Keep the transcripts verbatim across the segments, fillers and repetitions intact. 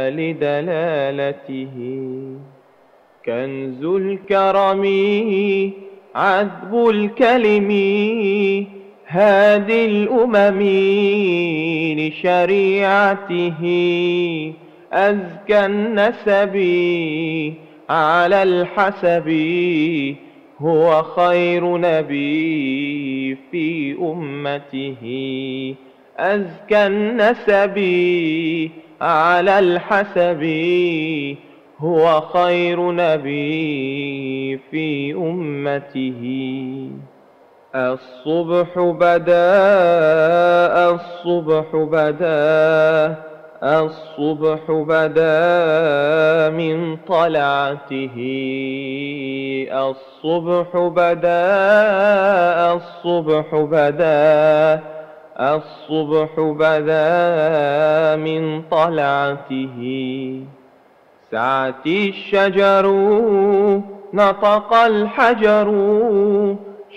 لدلالته. كنز الكرم عذب الكلم هادي الأمم لشريعته. أزكى النسب على الحسب هو خير نبي في أمته. أزكى النسب على الحسب هو خير نبي في أمته. الصبح بدا، الصبح بدا، الصبح بدا من طلعته. الصبح بدا، الصبح بدا، الصبح بدا من طلعته. سعت الشجر، نطق الحجر،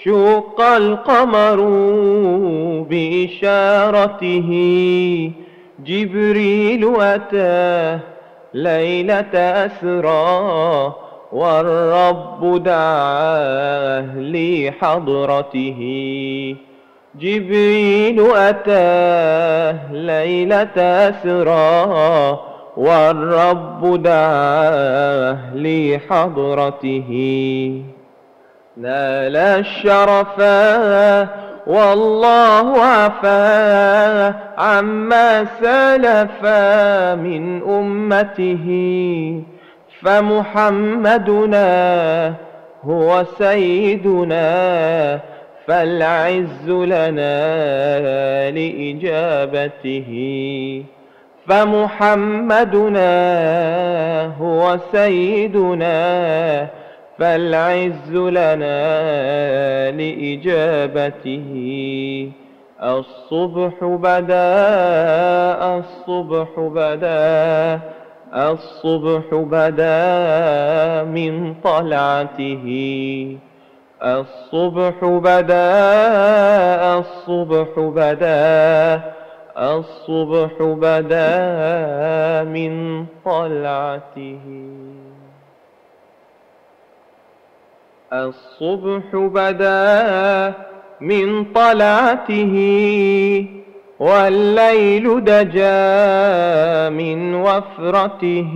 شق القمر بإشارته. جبريل أتى ليلة أسرى، والرب دعاه لحضرته. جبريل أتى ليلة أسرى، والرب دعاه لحضرته. نال الشرفا والله عفا عما سلف من أمته. فمحمدنا هو سيدنا، فالعز لنا لإجابته. فمحمدنا هو سيدنا، فالعز لنا لإجابته. الصبح بدا، الصبح بدا، الصبح بدا من طلعته. الصبح بدا، الصبح بدا، الصبح بدا من طلعته. الصبح بدا من طلعته، والليل دجا من وفرته.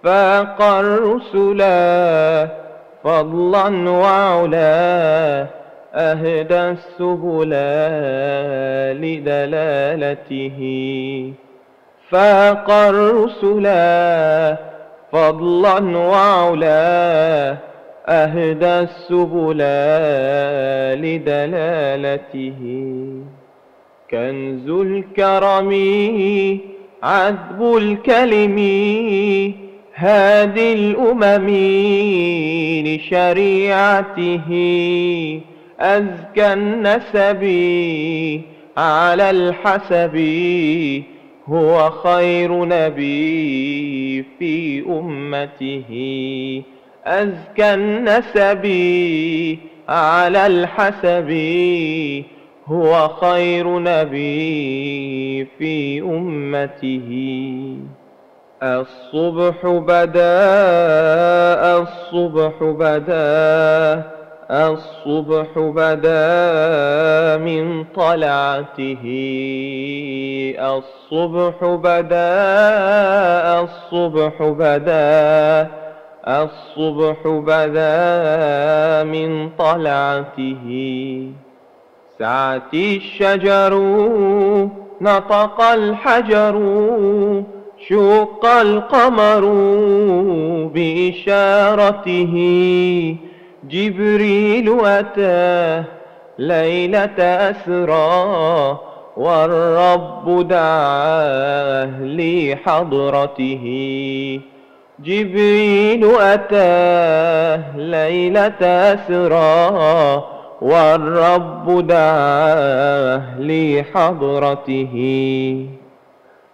فاق الرسلا فضلا وعلا، أهدى السبلا لدلالته. فاق الرسلا فضلا وعلا، أهدى السبلا لدلالته. كنز الكرم عذب الكلم، هادي الأمم لشريعته. أزكى النسب على الحسب، هو خير نبي في أمته. أزكى النسب على الحسب، هو خير نبي في أمته. الصبح بدا، الصبح بدا، الصبح بدا من طلعته. الصبح بدا، الصبح بدا، الصبح بدا من طلعته. سعت الشجر، نطق الحجر، شق القمر بإشارته. جبريل أتى ليلة أسرى، والرب دعاه لحضرته. جبريل أتى ليلة أسرى، والرب دعاه لحضرته.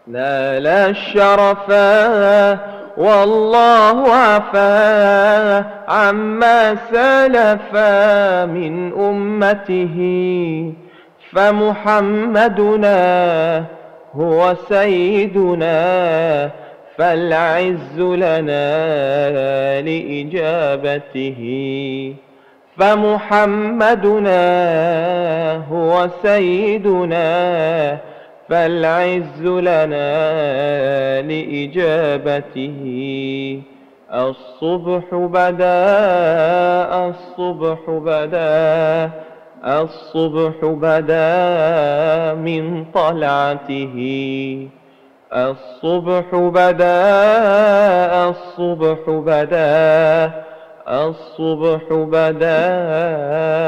نال الشرفا والله عفا عما سلف من أمته. فمحمدنا هو سيدنا فالعز لنا لإجابته. فمحمدنا هو سيدنا فالعز لنا لإجابته. الصبح بدا، الصبح بدا، الصبح بدا من طلعته. الصبح بدا، الصبح بدا، الصبح بدا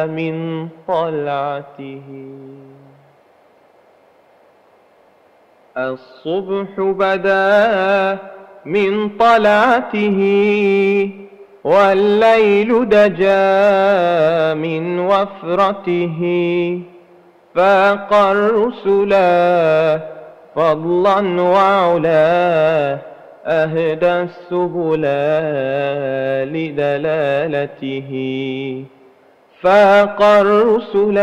من طلعته. الصبح بدا من طلعته، والليل دجا من وفرته. فاق الرسل فضلا وعلا، أهدى السبل لدلالته. فاق الرسل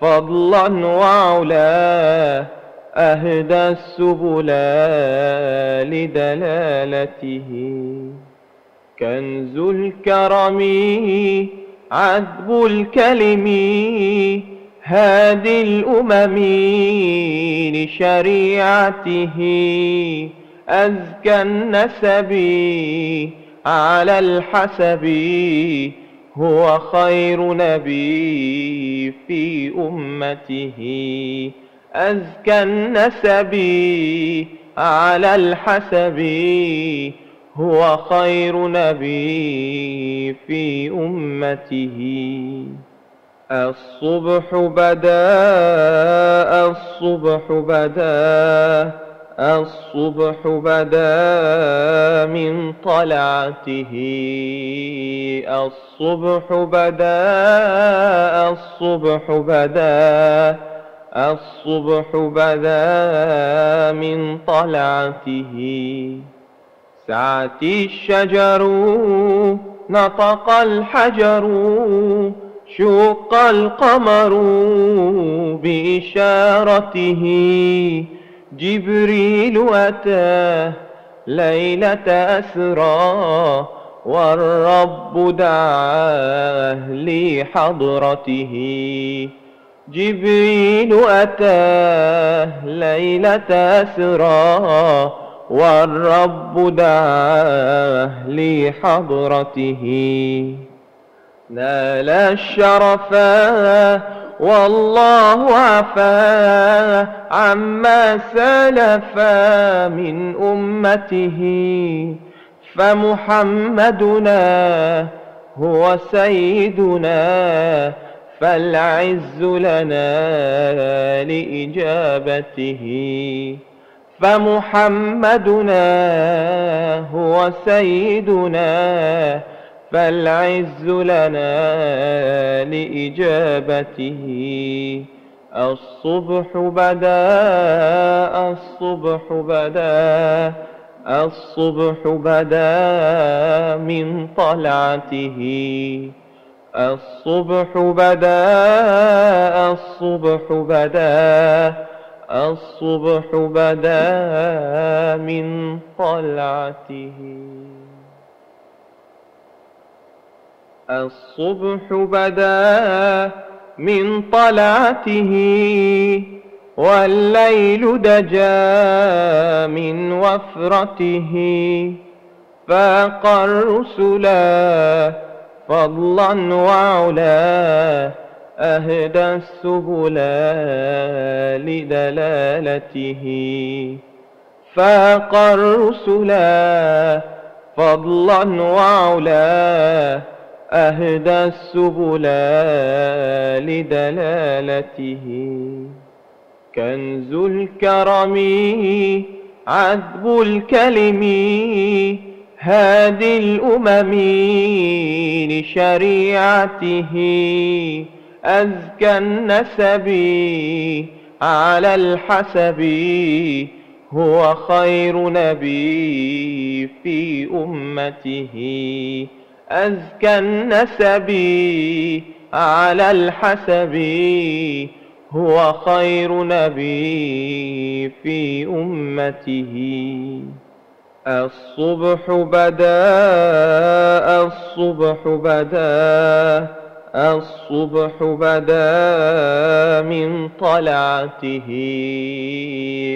فضلا وعلا، أهدى السبل لدلالته. كنز الكرم عذب الكلم، هادي الأمم لشريعته. أزكى النسب على الحسب، هو خير نبي في أمته. أزكى النسب على الحسب، هو خير نبي في أمته. الصبح بدا، الصبح بدا، الصبح بدا من طلعته. الصبح بدا، الصبح بدا، الصبح بدا من طلعته. سعت الشجر، نطق الحجر، شق القمر بإشارته. جبريل أتى ليلة أسرى، والرب دعاه لحضرته. جبريل أتى ليلة أسرى، والرب دعاه لحضرته. نال الشرفا والله عفا عما سلفا من أمته. فمحمدنا هو سيدنا، فالعز لنا لإجابته. فمحمدنا هو سيدنا، فالعز لنا لإجابته. الصبح بدا، الصبح بدا، الصبح بدا من طلعته. الصبح بدا، الصبح بدا، الصبح بدا من طلعته. الصبح بدا من طلعته، والليل دجا من وفرته. فاق الرسل فضلا وعلا، أهدى السبل لدلالته. فاق الرسل فضلا وعلا، أهدى السبل لدلالته. كنز الكرم عذب الكلم، هادي الأمم لشريعته. أزكى النسب على الحسب، هو خير نبي في أمته. أزكى النسب على الحسب، هو خير نبي في أمته. الصبح بدا، الصبح بدا، الصبح بدا من طلعته.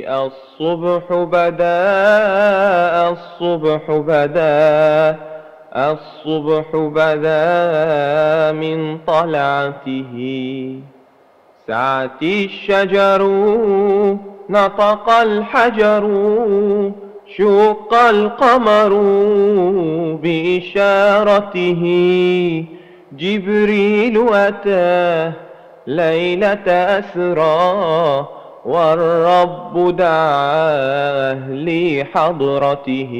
الصبح بدا، الصبح بدا، الصبح بدا من طلعته. سعت الشجر، نطق الحجر، شق القمر بإشارته. جبريل أتى ليلة أسرى، والرب دعاه لحضرته.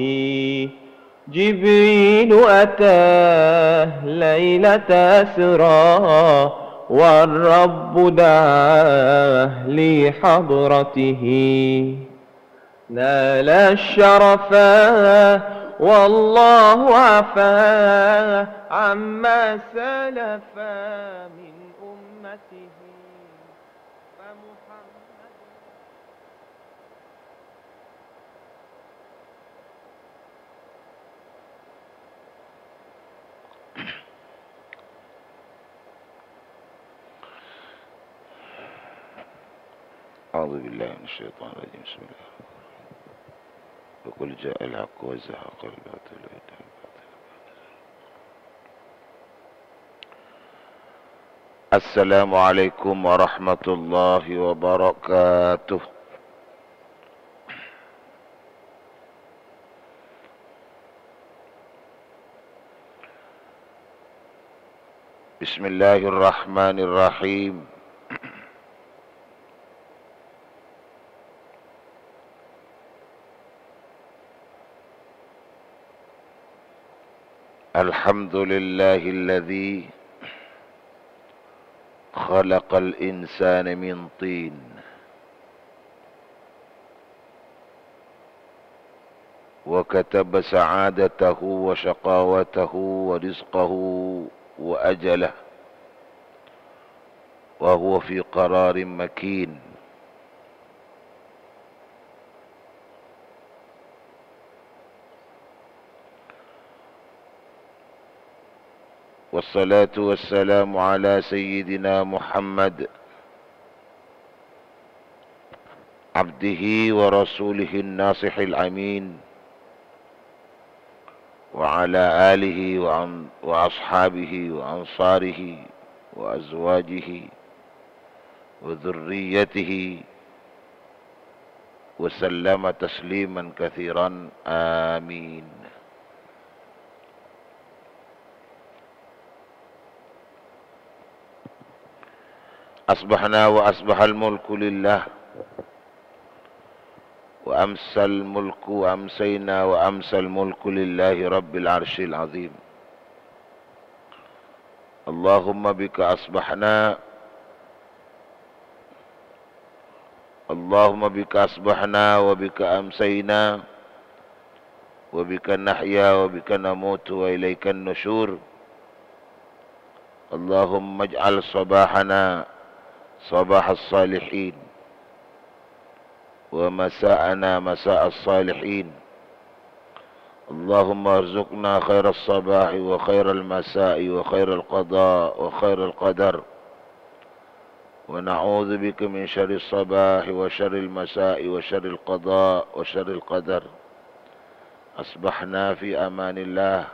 جبريل أتاه ليلة أسرى، والرب دعاه لحضرته. نال الشرفا والله عفا عما سلفا من أمته. فمحمد أعوذ بالله من الشيطان الرجيم. بسم الله. وقل جاء الحق وزهق الباطل. السلام عليكم ورحمة الله وبركاته. بسم الله الرحمن الرحيم. الحمد لله الذي خلق الإنسان من طين وكتب سعادته وشقاوته ورزقه وأجله وهو في قرار مكين. والصلاة والسلام على سيدنا محمد عبده ورسوله الناصح الأمين، وعلى آله وعن-، وأصحابه وأنصاره وأزواجه وذريته وسلم تسليما كثيرا. آمين. أصبحنا وأصبح الملك لله، وأمسى الملك، وأمسينا وأمسى الملك لله رب العرش العظيم. اللهم بك أصبحنا، اللهم بك أصبحنا وبك أمسينا وبك نحيا وبك نموت وإليك النشور. اللهم اجعل صباحنا صباح الصالحين، ومساءنا مساء الصالحين. اللهم ارزقنا خير الصباح وخير المساء وخير القضاء وخير القدر. ونعوذ بك من شر الصباح وشر المساء وشر القضاء وشر القدر. أصبحنا في أمان الله،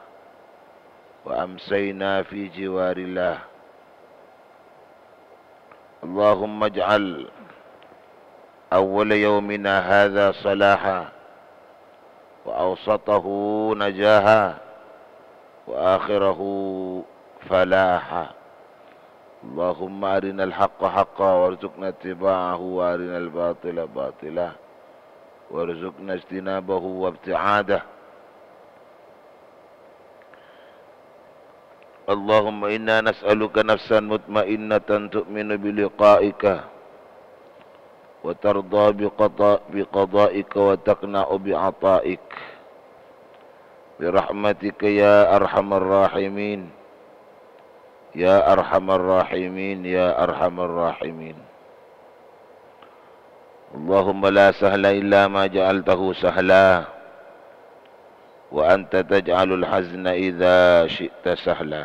وأمسينا في جوار الله. اللهم اجعل أول يومنا هذا صلاحا، وأوسطه نجاحا، وآخره فلاحا. اللهم أرنا الحق حقا وارزقنا اتباعه، وأرنا الباطل باطلا وارزقنا اجتنابه وابتعاده. اللهم إنا نسألك نفسا مطمئنة تؤمن بلقائك وترضى بقضاء-، بقضائك وتقنع بعطائك برحمتك يا أرحم الراحمين، يا أرحم الراحمين، يا أرحم الراحمين. اللهم لا سهل إلا ما جعلته سهلا، وأنت تجعل الحزن إذا شئت سهلا.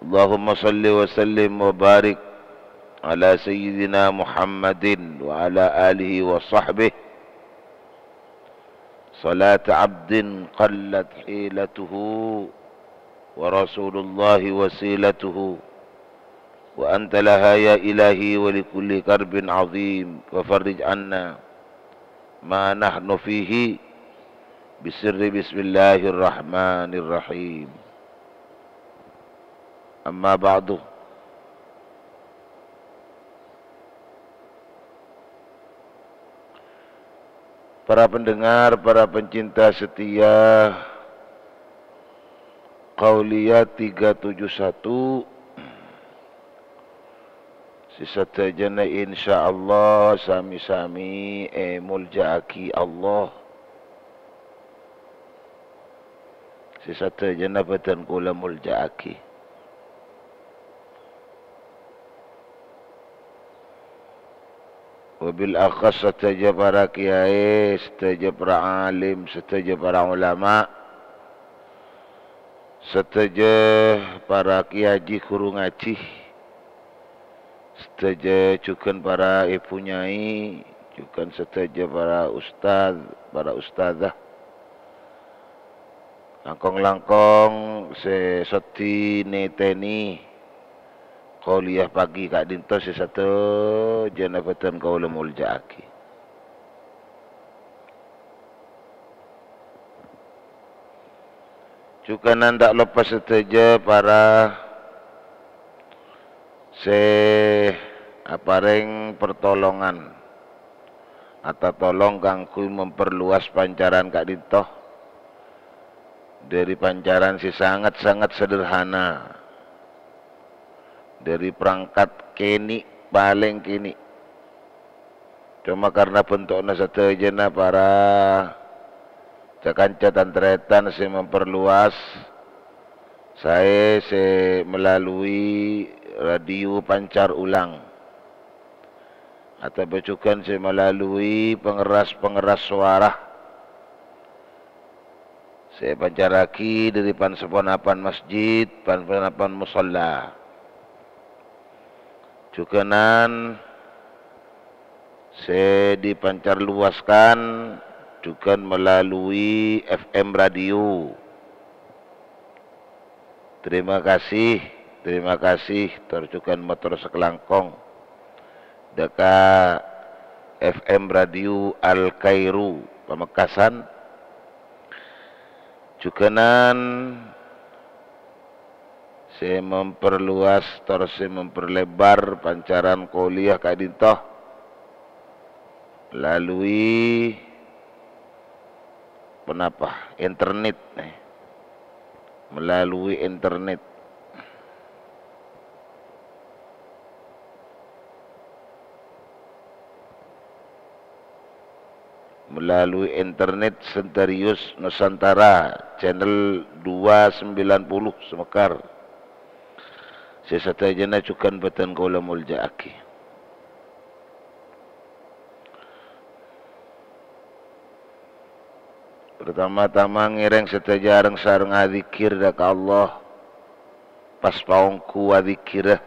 اللهم صل وسلم وبارك على سيدنا محمد وعلى آله وصحبه صلاة عبد قلت حيلته ورسول الله وسيلته، وأنت لها يا إلهي ولكل كرب عظيم، ففرج عنا ما نحن فيه بسر بسم الله الرحمن الرحيم. أما بعد، para pendengar, para pencinta setia Qauliyah tiga tujuh satu, sè sadhâjâna insyaallah sami-sami èmoljâ'aghi Allah. Sè sadhâjâna bâdân kaulâ moljâ'aghi. Wabil akhas sadhâjâ para kiyaè, sadhâjâ para alim, sadhâjâ para ulama, sadhâjâ para kiyaji ghuru ngajhi, sadhâjâ jhughân para èbhu nyai, jhughân sadhâjâ para ustad, para ustadzah. Langkong-langkong sè soddhi nètènè qauliyah pagi ka'dinto sè sadhâjâna bâdân kaulâ moljâ'aghi. Jhughân ta' loppa sadhâjâ para sè aparèng pertolongan, atatolong kaangghuy memperluas pancaran ka'dinto, dhâri pancaran sè sanget-sanget sederhana, dhâri perangkat kènè', palèng kènè'. Coma karna bento'na sadhâjâna para ca-kanca tan-tarètan sè memperluas, saè sè melalui radio pancar ulang, atabâ jhughân sè melalui pengeras-pengeras sowara sè èpancarraghi dhâri pan-saponapan masjid, pan-saponapan mosolla. Jhughânan sè dipancarluaskan jhughân melalui F M radio. Terima kasih, terima kasih, tor jhughân mator sakalangkong. Dâ' ka F M Radio Al Khairu Pamekasan, jhughânan sè memperluas tor sè memperlebar pancaran qauliyah ka'dinto melalui ponapa? Internet, eh. Melalui internet. Melalui internet Sentarius Nusantara, channel dua sembilan puluh Semekar. Sè sadhâjâna jhughân bâdân kaulâ moljâ'aghi. Pertama-tama ngèrèng sadhâjâ reng-sareng adzikir dâ' ka Allah. Pas paongghu adzikirrâ,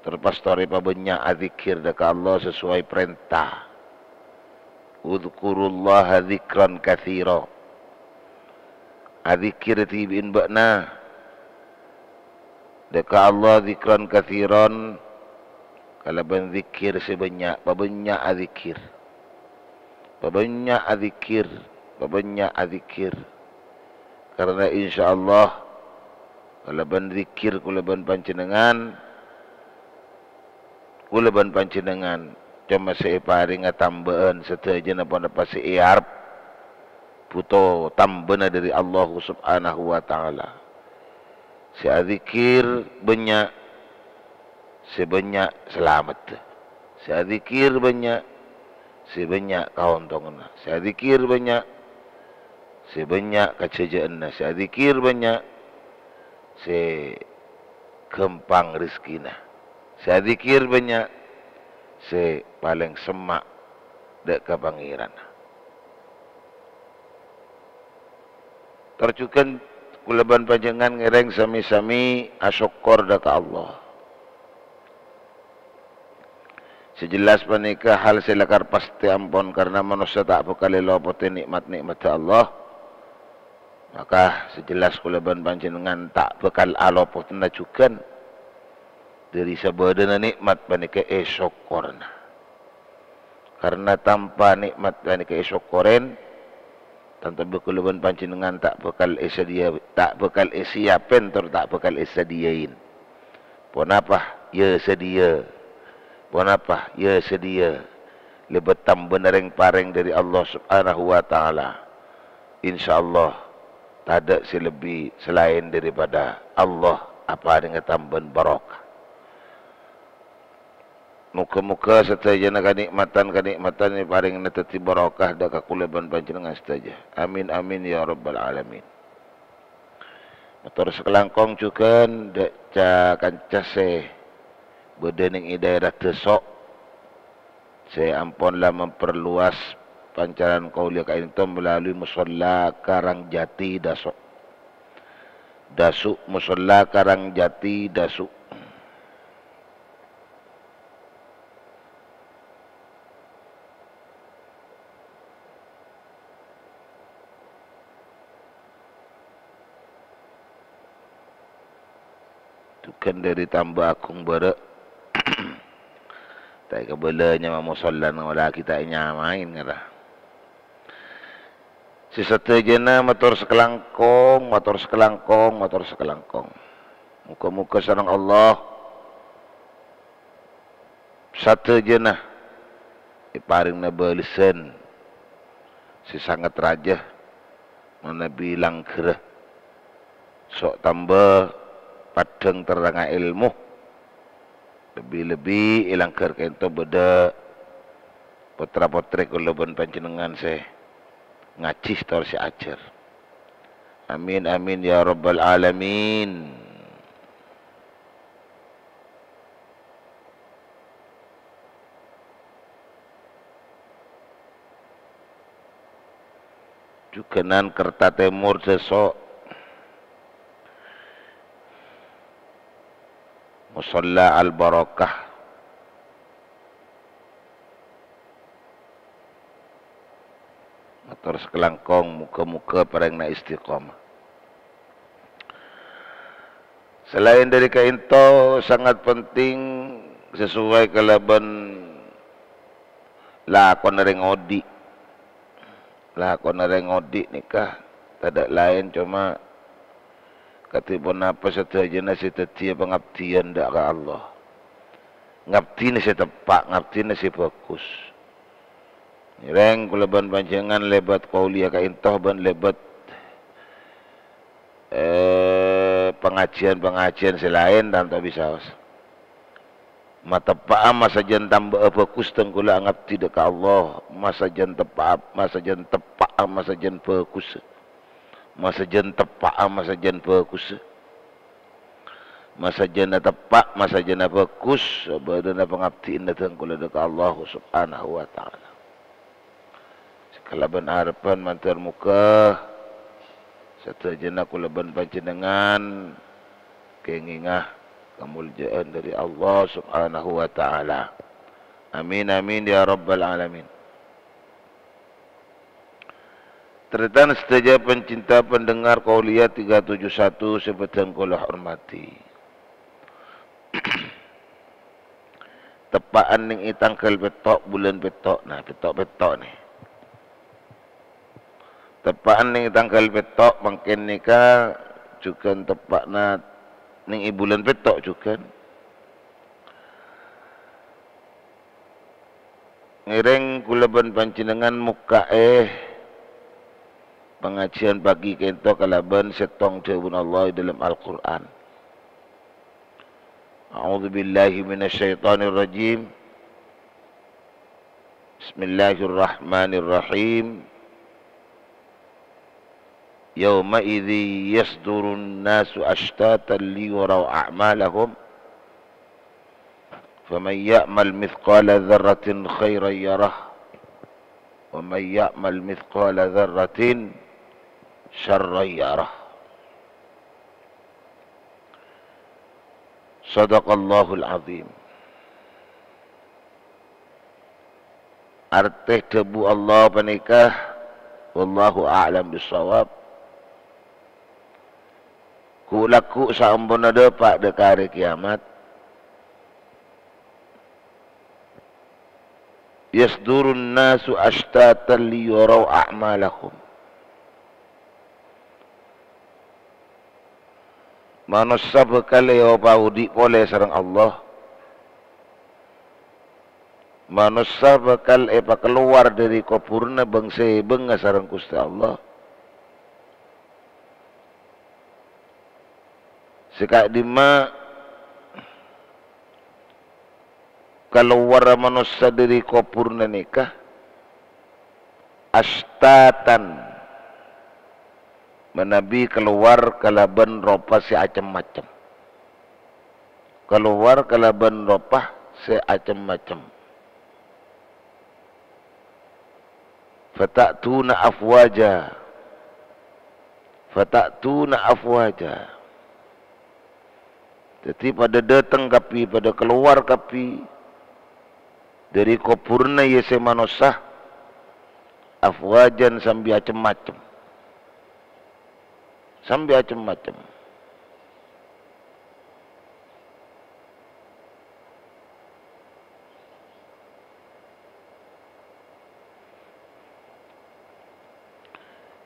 tor pas torè pabânnya' adzikir dâ' ka Allah sesuai parènta. "Udzkurullaha dzikran katsira." Adzikir dhibi'in bâ'na dâ' ka Allah dzikran katsiran, kalabân dzikir sè bânnya', pabânnya' adzikir. Pabânnya' adzikir, pabânnya' adzikir. Karna insyaallah kalabân dzikir kaulâ bân panjhennengngan, kaulâ bân panjhennengngan coma sè èparènga tambâ'ân, sadhâjâna ponapa sè èarep bhuto tambâna dhâri Allah Subhanahu wa Ta'ala. Sè adzikir bânnya', sè bânnya' salamet. Sè adzikir bânnya', sè bânnya' kaontonganna. Sè adzikir bânnya', sè bânnya' kajhâjâ'ânna. Sè adzikir bânnya', sè ghâmpang rejekkèna. Sè adzikir bânnya', sè palèng semma' dâ' ka Pangèran. Tor jhughân kaulâ bân panjhennengngan ngèrèng sami-sami asokkor dâ' ka Allah. Sè jelas panèka hal sè lakar pastè ampon, karna manossa ta' bhâkal èlopodhi nè'mat-nè'madda Allah. Maka sè jelas kaulâ bân panjhennengngan ta' bhâkal alopodhâna jhughân dâri sabâdâna nè'mat panèka èsokkorana. Karna tanpa nè'mat panèka èsokkorè, tanto bi' kaulâ bân panjhennengngan ta' bhâkal èsadhiyâ-, ta' bhâkal èsiapè tor ta' bhâkal èsadhiyâi. Ponapa? Yâ sadhiyâ. Ponapa? Yâ sadhiyâ. Lèbât tambâna rèng-parèng dâri Allah Subhanahu wa Ta'ala. Insyaallah, tadâ' sè lebbi salaèn daripada Allah aparèngnga tambâna barokah. Moghâ-moghâ sadhâjâna kanè'matan-kanè'matan èparèngana dhâddhi barokah dâ' ka kaulâ bân panjhennengngan sadhâjâ. Amin, amin, ya rabbal alamin. Mator sakalangkong jhughân dâ' ca-kanca sè bâdâ nèng è dhaèra Dâso', sè ampon la memperluas pancaran qauliyah ka'ènto melalui Musholla Karangjati Dâso'. Dâso', Musholla Karangjati Dâso'. Jhughân dâri Tambâ Aghung bârâ'. Ta' èkabâlâ nyama mosolana, la ghi' ta' ènyamaè ngara. Sè sadhâjâna mator sakalangkong, mator sakalangkong, mator sakalangkong. Moghâ-moghâ sareng Allah sadhâjâna èparèngana bâlessan sè sanget rajâ manabi langghârrâ. So' tambâ paddhâng terrangnga èlmo. Lebbi-lebbi è langghâr ka'ènto bâdâ potra-potrè kaulâ bân panjhennengngan sè ngajhi tor sè ajhâr. Amin, amin, ya rabbal alamin. Jhughânan Kerta Tèmor Dâso'. Musholla Al-Barokah. Mator sakalangkong, moghâ-moghâ parèngana istiqomah. Salaèn dâri ka'ènto, sangat penting sesuai kalabân lakona rèng odi'. Lakona rèng odi' nèka tadâ' laèn, coma kadhi ponapa sadhâjâna sè dhâddhiyâ pangabdiyân dâ' ka Allah. Ngabdina sè teppa', ngabdina sè bhâghus. Ngèrèng kaulâ bân panjhennengngan lèbât qauliyah ka'ènto bân lèbât, eh, pangajiyân-pangajiyân sè laèn tanto bisaos. Mateppa'a masajân tambâ'â bhâghus dhâng kaulâ ngabdi dâ' ka Allah. Masajân teppa'a, masajân teppa'a, masajân bhâghus. Masajân teppa'a, masajân bhâghus. Masajâna teppa', masajâna bhâghus, sabâdâna pangabdiyânna dhâng kaulâ dâ' ka Allah Subhanahu wa Ta'ala. Sakalabân arebbhân mandhâr moghâ sadhâjâna kaulâ bân panjhennengngan kèngènga kamoljâ'ân dâri Allah Subhanahu wa Ta'ala. Amin, amin, ya rabbal alamin. Tarètan sadhâjâ pencinta pendengar Qauliyah tiga tujuh satu sè bhâdhân kaulâ hormadhi. Teppa'an nèng è tangghâl pètto' bulân pètto', nah, pètto'-pètto' nè. Teppa'an nèng è tangghâl pètto' mangkèn nèka jhughân teppa'na nèng è bulân pètto' jhughân. Ngèrèng kaulâ bân panjhennengngan mokka'è pangajiyân pagi ka'ènto kalabân sèttong dhâbuna Allah è dâlem Al-Qur'an. A'udzubillahi minasyaitonirrajim. Bismillahirrahmanirrahim. Yauma idzi yasdurun nasu ashtatan liyurau a'malahum. فمن يعمل مثقال ذرة خيرا يره، ومن يعمل مثقال ذرة شرا يره. صدق الله العظيم. Artè dhâbu Allah panèka, wallahu a'lam bissawab, ghu'-lagghu' saamponna dâpa' dâ' ka arè kiyamat, "Yasdurun nasu ashtatan liyurau a'malahum." Manossa bhâkal èopaodi' polè sareng Allah. Manossa bhâkal èpakalowar dâri kobhurânna bâng-sèbângnga sareng Ghustè Allah. Sè ka'dimma kalowarra manossa dâri kobhurânna nèka ashtatan, manabi kalowar kalabân ropa sè acem-macem. Kalowar kalabân ropa sè acem-macem. "Fata'tuna afwaja. Fata'tuna afwaja." Dhâddhi padâ dâteng kabbhi, padâ kalowar kabbhi dâri kobhurânna, iyâ sè manossa, afwajan, sambi acem-macem. Sambi acem-macem.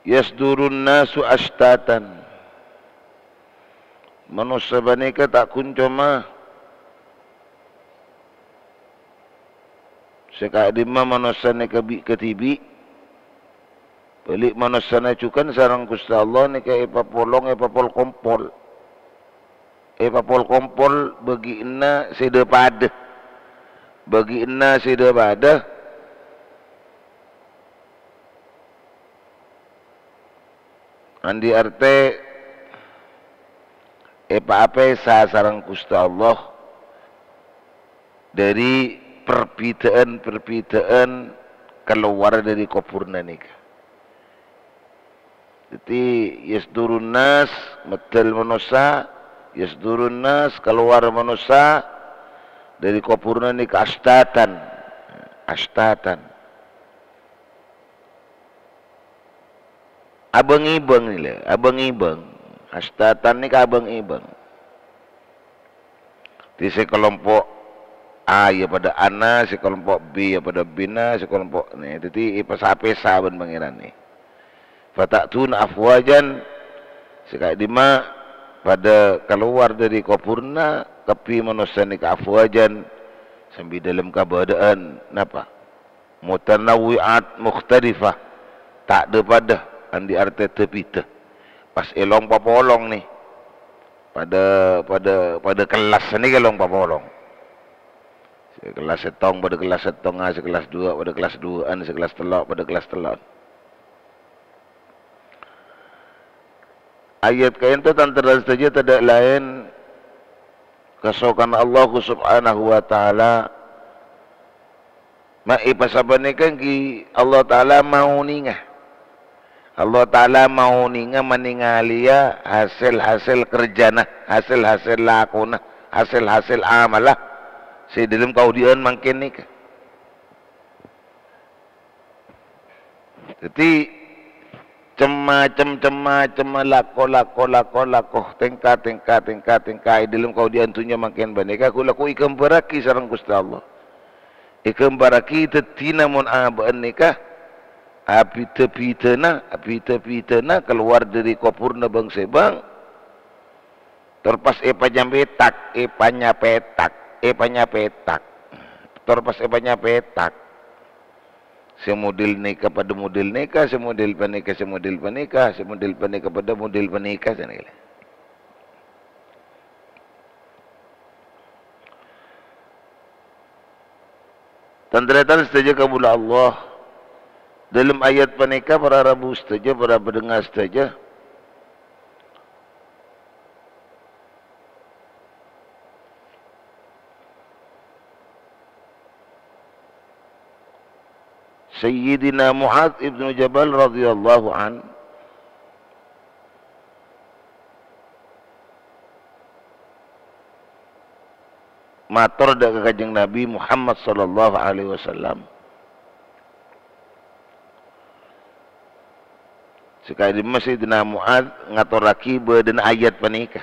"Yasdurun nasu ashtatan." Manossa panèka ta' ghun coma sè ka'dimma manossa nèka bi' kadhibi', bâli' manossana jhughân sareng Ghustè Allah nèka èpapolong, èpapol-kompol. Èpapol-kompol bâgiânna sè dhâ-padâ. Bâgiânna sè dhâ-padâ. Andi' artè èpaapèsa sareng Ghustè Allah dâri perbidhâ'ân-perbidhâ'ân kalowar dâri kobhurânna nèka. Dhâddhi, yasdurun nas, meddhâl manossa, yasdurun nas, kalowar manossa dâri kobhurânna nèka ashtatan, ashtatan. Abâng-èbâng nèka, abâng-èbâng. Ashtatan nèka abâng-èbâng. Dhâddhi sè kalompo' A yâ padâ A-na, sè kalompo' B yâ padâ B-na, sè kalompo' nè. Dhâddhi èpèsa-pèsa bân Pangèran nè. "Fata'tuna afwajan", sè ka'dimma padâ kalowar dâri kobhurânna kabbhi manossa nèka afwajan, sambi dâlem kabâdâ'ân napa? Mutanawwi'at mukhtalifah, ta' dhâ-padâ, andi' artè dhâ-bhidhâ. Pas èlong papolong nè. Padâ, padâ, padâ kellas nèka èlong papolong. Sè kellas sèttong padâ kellas sèttonga, sè kellas duwâ' padâ kellas duwâ'ân, sè kellas tello' padâ kellas tello'ân. Ayat ka'ènto, tan-tarètan sadhâjâ, tadâ' laèn kasokanna Allah Subhanahu wa Ta'ala. Ma' èpasapanèka èngghi Allah Ta'ala maonènga. Allah Ta'ala maonènga, manèngalèya hasèl-hasèl kerjana, hasèl-hasèl lakona, hasèl-hasèl amalla sè dâlem kaodi'ân mangkèn nèka. Dhâddhi, cem-macem, cem-macem, lako, lako, lako, lako, tèngka, tèngka, tèngka, tèngka è dâlem kaodi'ân dhunnya mangkèn panèka, ghu'-lagghu' èghâmbhârraghi sareng Ghustè Allah. Èghâmbhârraghi dhâddhina mon abâ'na nèka, abhidhâ-bhidhâna, abhidhâ-bhidhâna kalowar dâri kobhurânna bâng-sèbâng, tor pas èpanyapètak, èpanyapètak, èpanyapètak, tor pas èpanyapètak. Sè model nèka padâ model nèka, sè model panèka, sè model panèka, sè model panèka padâ model panèka, sanèka. Tan-tarètan sadhâjâ kaulâ Allah, dâlem ayat panèka, para rabu sadhâjâ, para bhâdhângnga sadhâjâ, Sayyidina Mu'adz ibnu Jabal radhiyallahu anhu mator dâ' ka Kanjeng Nabi Muhammad sallallahu alaihi wasallam. Sakadimma Sayyidina Mu'adz ngatorraghi bâdâna ayat panèka.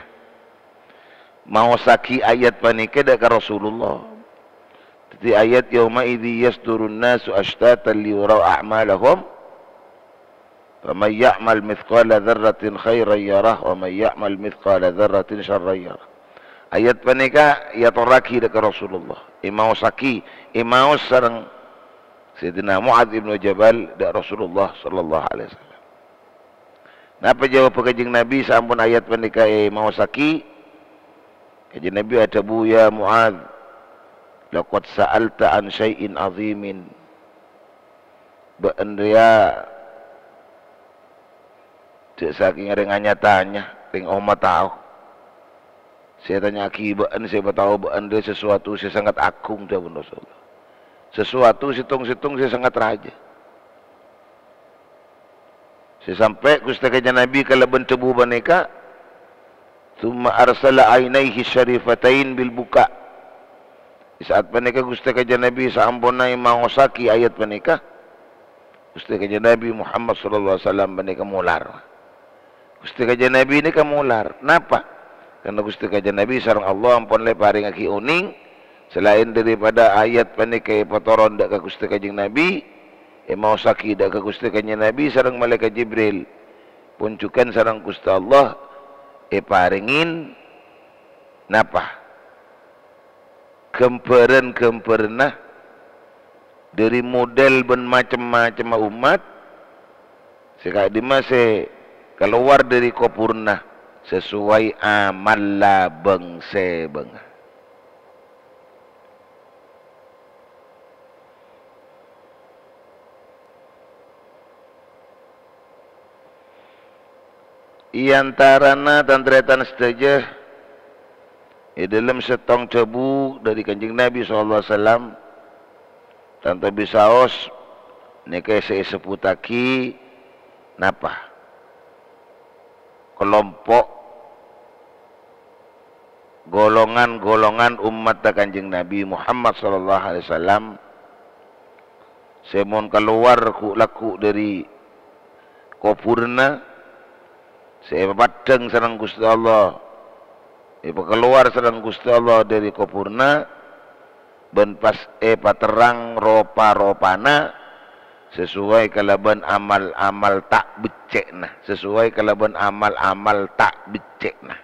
Maossaghi ayat panèka dâ' ka Rasulullah. Dhâddhi ayat, "Yauma idzi yasdurun nasu asytatan liyurau a'malahum. Faman ya'mal mitsqala dzarratin khairan yarah, wa man ya'mal mitsqala dzarratin syarran yarah." Ayat panèka èyatorraghi dâ' ka Rasulullah. Èmaossaghi, èmaos sareng Sayyidina Mu'adz ibnu Jabal dâ' Rasulullah sallallahu alaihi wasallam. Napa jawabba Kanjeng Nabi saampon ayat panèka èmaossaghi? Kanjeng Nabi adhâbu, "Ya Mu'adz, laqad sa'alta an syai'in 'azimin." Bâ'en rèya jhâ' sakèng rèng nya-tanya, rèng omataho. Sè ètanya'aghi bâ'en, sè èpataho bâ'en rèya sesuatu sè sangat agung, dhâbuna Rasulullah. Sesuatu sèttong-sèttong sè sangat rajâ. Sè sampè' Ghustè Kanjeng Nabi kalabân dhâbu panèka, "Tsumma arsala ainaihi syarifatain bil buka." È sa'at panèka Ghustè Kanjeng Nabi saamponna èmaossaghi ayat panèka, Ghustè Kanjeng Nabi Muhammad sallallahu alaihi wasallam panèka molar. Ghustè Kanjeng Nabi nèka molar. Napa? Karna Ghustè Kanjeng Nabi sareng Allah ampon la èparèngaghi onèng, salaèn daripada ayat panèka èpatoron dâ' ka Ghustè Kanjeng Nabi, èmaossaghi dâ' ka Ghustè Kanjeng Nabi sareng Malaèkat Jibril. Pon jhughân sareng Ghustè Allah èparèngè napa? Ghâmbhârân-ghâmbhârânna dhâri model bân macem-macemma ommat sè ka'dimma sè kalowar dhâri kobhurânna sasoway amalla bâng-sèbângnga. È antarana, tan-tarètan sadhâjâ, è dhâlem sèttong dhâbu dhâri Kanjeng Nabi sallallahu alaihi wasallam, tanto bisaos nèka sè èsebbhuttaghi napa? Kalompo' golongan-golongan ommatta Kanjeng Nabi Muhammad sallallahu alaihi wasallam sè mon kalowar ghu'-lagghu' dhâri kobhurânna, sè èpapaddhâng sareng Ghustè Allah, èpakalowar sareng Ghustè Allah dhâri kobhurânna, bân pas èpaterrang ropa-ropana sasoway kalabân amal-amal ta' beccè'na, sasoway kalabân amal-amal ta' beccè'na.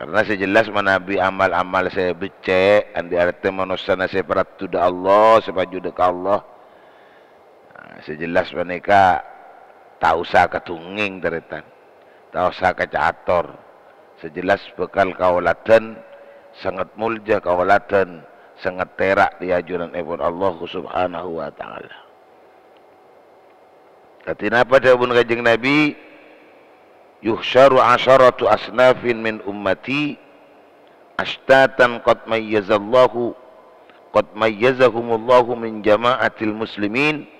Karna sè jelas manabi amal-amal sè beccè', andi' artè manossana sè paraddhu dâ' Allah, sè pajudâ ka Allah. Nah, sè jelas panèka ta' osa kadhungngèng, tarètan. Ta' osa kacator. Sè jelas bhâkal kaoladhân sanget molja, kaoladhân sanget tèra' è ajunanèpon Allah Subhanahu wa Ta'ala. Dhâddhi napa dhâbuna Kanjeng Nabi? "Yuhsyaru asharatu asnafin min ummati ashtatan qad mayyazallahu, qad mayyazahumullahu min jama'atil muslimin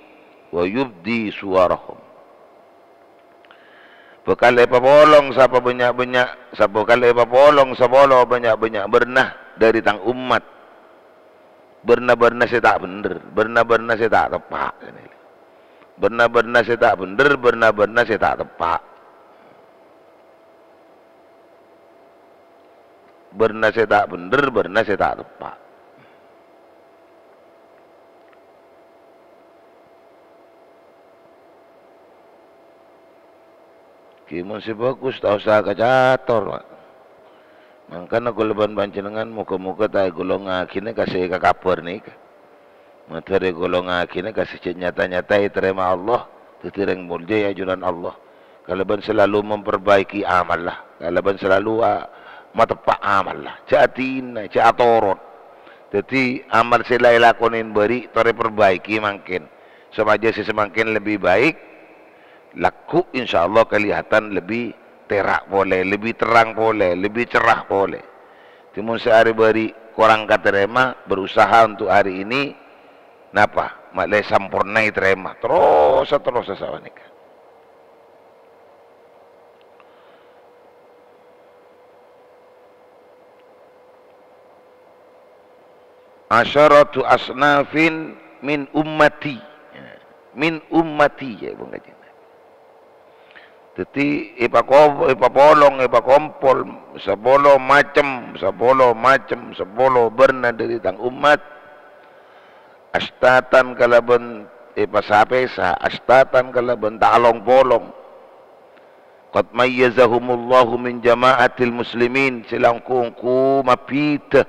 wa yubdi suwarahum." Bhâkal èpapolong sapa bânnya'-bânnya', sapa bhâkal èpapolong sapolo bânnya'-bânnya' bârna dhâri tang ommat. Bârna-bârna sè ta' bhendher, bârna-bârna sè ta' teppa'. Bârna-bârna sè ta' bhendher, bârna-bârna sè ta' teppa'. Bârna sè ta' bhendher, bârna sè ta' teppa'. Ghi mon sè bhâghus ta' osa kacator, Pak. Mangkana kaulâ bân panjhennengngan moghâ-moghâ ta' ègolongngaghinâ ka sè èkakabhâr nèka. Mator ègolongngaghinâ ka sè jhâ' nyata-nyata ètarèma Allah, dhâddhi rèng molja è ajunan Allah. Kalabân salalu memperbaiki amalla, kalabân salalu, a, mateppa' amalla. Jhâ' adina, jhâ' atoron. Dhâddhi amal sè la èlakonè bâri' torè perbaiki mangkèn, sopajâ sè samangkèn lebbi baik, lagghu' insyaallah kalihatan lebbi tèra' polè, lebbi terrang polè, lebbi cerrah polè. Dhâddhi mon sè arè bâri' korang katarèma, berusaha untuk hari ini Napa? Ma' lè sampornaè tarèma. Terros-terros sapanèka. "Asyaratu asnafin min ummati." Min ummati, ya, Bung Kanjeng Nabi. Dhâddhi, èpako-, èpapolong, èpakompol sapolo macem, sapolo macem, sapolo bârna dhâri tang ommat. Astatan kalabân èpasa-pèsa, astatan kalabân ta' long-polong. "Qad mayyazahumullahu min jama'atil muslimin," sè langkong-kong mabhidhâ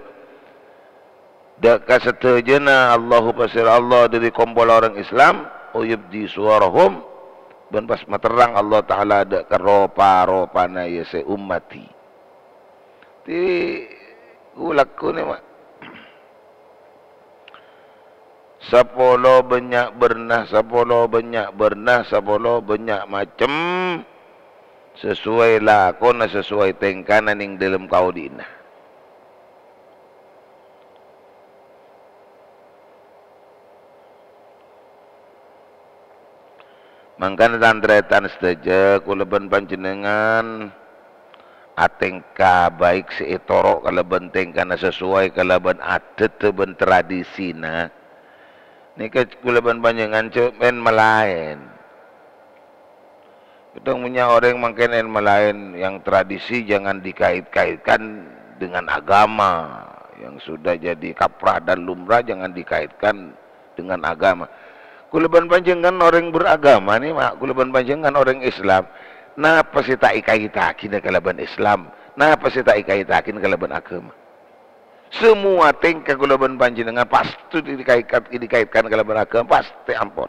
dâ' ka sadhâjâna Allahu pasèra Allah dhâri kompolla orèng Islam, "wa yubdi suwarahum," bân pas materrang Allah Ta'ala dâ' ka ropa-ropana, ya, sè ummati. Ti-, ghu-lagghu nè, Ma'. Sapolo bânnya' bârna, sapolo bânnya' bârna, sapolo bânnya' macem, sasowai lakona, sasowai tèngkana neng dhâlem kaodi'na. Mangkana, tan-tarètan sadhâjâ, kaulâ bân panjhennengngan atèngka baik sè ètoro' kalabân tèngkana sasowai kalabân adhâddhâ bân tradisina. Nèka kaulâ bân panjhennengngan jhâ' mèn-malaèn. Kadhâng bânnya' orèng mangkèn èn-malaèn, yang tradisi jangan dikait-kaitkan dengan agama, yang sudah jadi kaprah dan lumrah jangan dikaitkan dengan agama. Kaulâ bân panjhennengngan orèng beragama nè, Ma', kaulâ bân panjhennengngan orèng Islam. Napa sè ta' èkaitaghi kalabân Islam? Napa sè ta' èkaitaghi kalabân agama? Samowa tèngka kaulâ bân panjhennengngan pastè dikaikat-, dikaitkan kalabân agama, pastè ampon.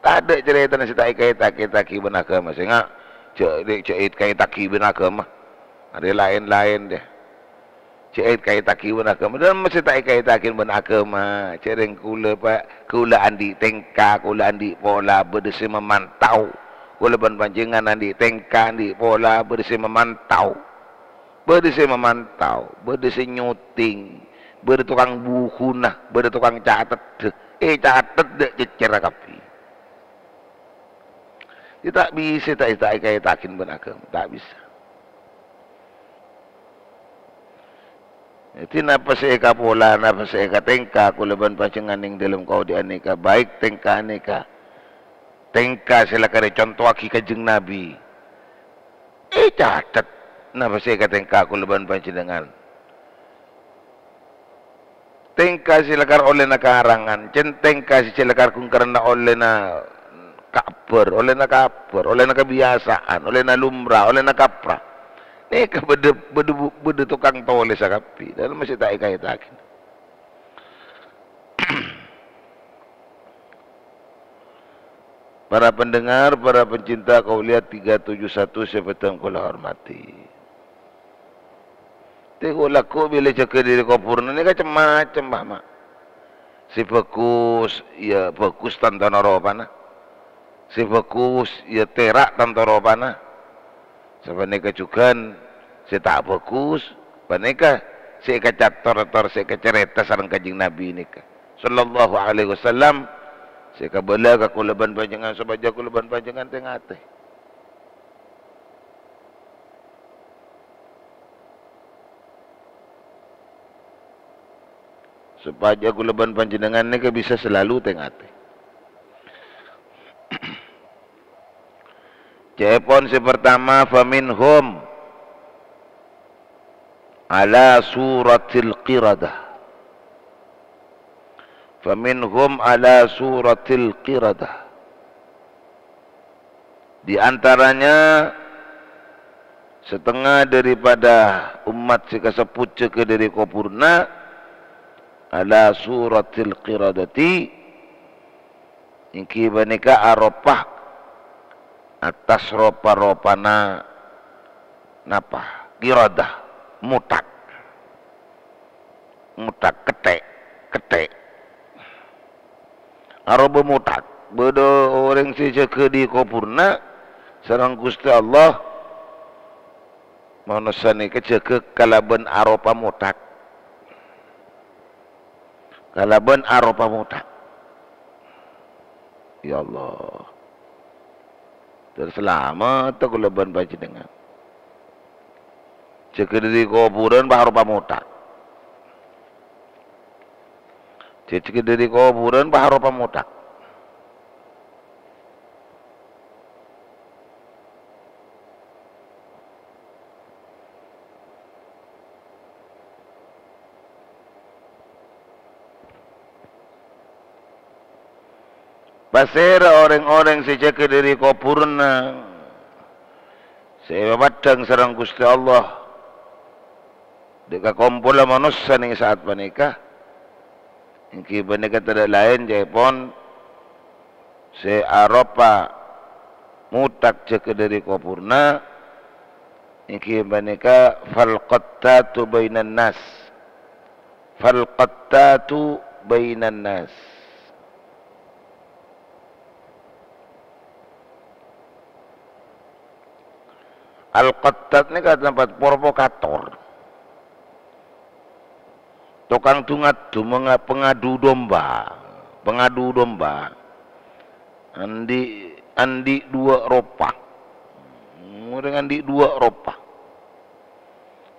Tadâ' carètana sè ta' èkait-, èkaitaghi bân agama, sènga' jhâ', jhâ' èkaitaghi bân agama. Arè laèn-laèn, dâ. Jhâ' èkaitaghi bân agama. Dâ' mastè ta' èkaitaghi bân agama. Jhârèng kaulâ, Pa', kaulâ andi' tèngka, kaulâ andi' pola, bâdâ sè mamantau. Kaulâ bân panjhennengngan andi' tèngka, andi' pola, bâdâ sè mamantau. Bâdâ sè mamantau, bâdâ sè nyuting, bâdâ tokang buhuna, bâdâ tokang cateddhâ. Ècatet dâ' cèccèrra kabbhi. Jhâ' ta' bisa ta', ta' èkaitaghi bân agama, ta' bisa. Dhâddhi, napa sè èkapola, napa sè èkatèngka, kaulâ bân panjhennengngan neng dhâlem kaodi'an nèka, baik tèngka nèka, tèngka sè lakar ècontowaghi Kanjeng Nabi. Ècatet, napa sè èkatèngka kaulâ bân panjhennengngan. Tèngka sè lakar ollèna karangan, cèn-, tèngka sè lakar ghun karana ollèna kabbhâr, ollèna kabbhâr, ollèna kabiyasaan, ollèna lumrah, ollèna kaprah. Nèka bâdâ, bâdâ bu-, bâdâ tokang tolèssa kabbhi, dâ' mastè ta' èkaitaghi. Para pendengar, para pencinta Kauliat tiga tujuh satu sè bhâdhân kaulâ hormadhi. Tè ghu-lagghu bilâ jâgâ dhâri kobhurânna nèka cem-macem, Pa', Ma'. Sè bhâghus, ya bhâghus tanto ropana. Sè bhâghus, ya tèra' tanto ropana. Sapanèka jhughân sè ta' bhâghus, panèka sè èkacator-cator, sè èkacarèta sareng Kanjeng Nabi nèka, sallallahu alaihi wasallam, sè èkabâlâ ka kaulâ bân panjhennengngan sopajâ kaulâ bân panjhennengngan tè-ngatè. Sopajâ kaulâ bân panjhennengngan nèka bisa salalu tè-ngatè. Ca'èpon sè partama, "Faminhum ala suratil qiradah." "Faminhum ala suratil qiradah." Di antaranya setengah daripada umat sè kasebbhut jâgâ dhâri kobhurânna ala suratil qiradati, èngghi panèka aropa attas ropa-ropana napa? Qiradah, mothak. Mothak, ketthèk, ketthèk. Aropa mothak. Bâdâ orèng sè jâgâ è kobhurânna sareng Ghustè Allah, manossa nèka jâgâ kalabân aropa mothak. Kalabân aropa mothak. Ya Allah. Terros salamedhâ kaulâ bân panjhennengngan. Jâgâ dâri kobhurân pas aropa mothak. Jâgâ dâri kobhurân pas aropa mothak. Pasèra orèng-orèng sè jâgâ dâri kobhurânna sè èpapeddhâng sareng Ghustè Allah dâ' kakompolla manossa neng sa'at panèka? Èngghi panèka tadâ' laèn ca'èpon sè aropa mothak jâgâ dâri kobhurânna, èngghi panèka fal qattatu bainan nas. Fal qattatu bainan nas. Al-qattat nèka tempat provokator. Tokang du-ngadu, menga-, pengadu domba. Pengadu domba. Andi', andi' duwâ' ropa. Orèng andi' duwâ' ropa.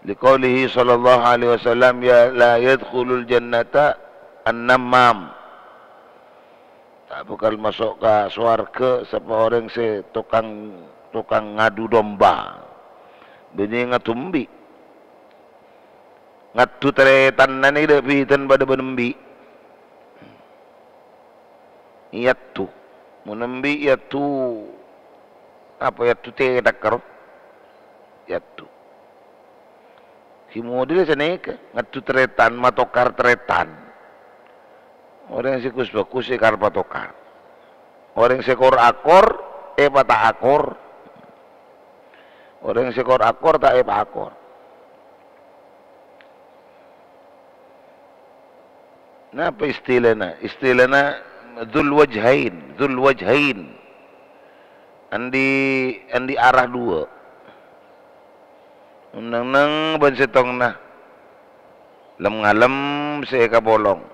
Liqaulihi sallallahu alaihi wasallam, "Ya la yadkhulul jannata an-nammam." Ta' bhâkal maso' ka sowarghâ sapa orèng sè tokang, tokang ngadu domba. Bânnè ngadu embi'. Ngadu tarètanna nè dâ' bhidhân padâ bân embi'. Èyaddu. Mon embi' èyaddu, apa èyaddu cèthak karo? Èyaddu. Sè model sanèka, ngadu tarètan, matokar tarètan. Orèng sè ghus-bhâghus èkar patokar. Orèng sè kor-akor, èpata-akor. Orèng sè kor-akor ta' èpa-akor. Napa istilana? Istilana dzul wajhain, dzul wajhain. Andi', andi' arah duwâ'. Neng-enneng bân sèttongnga. Lem-ngalem sè èkapolong.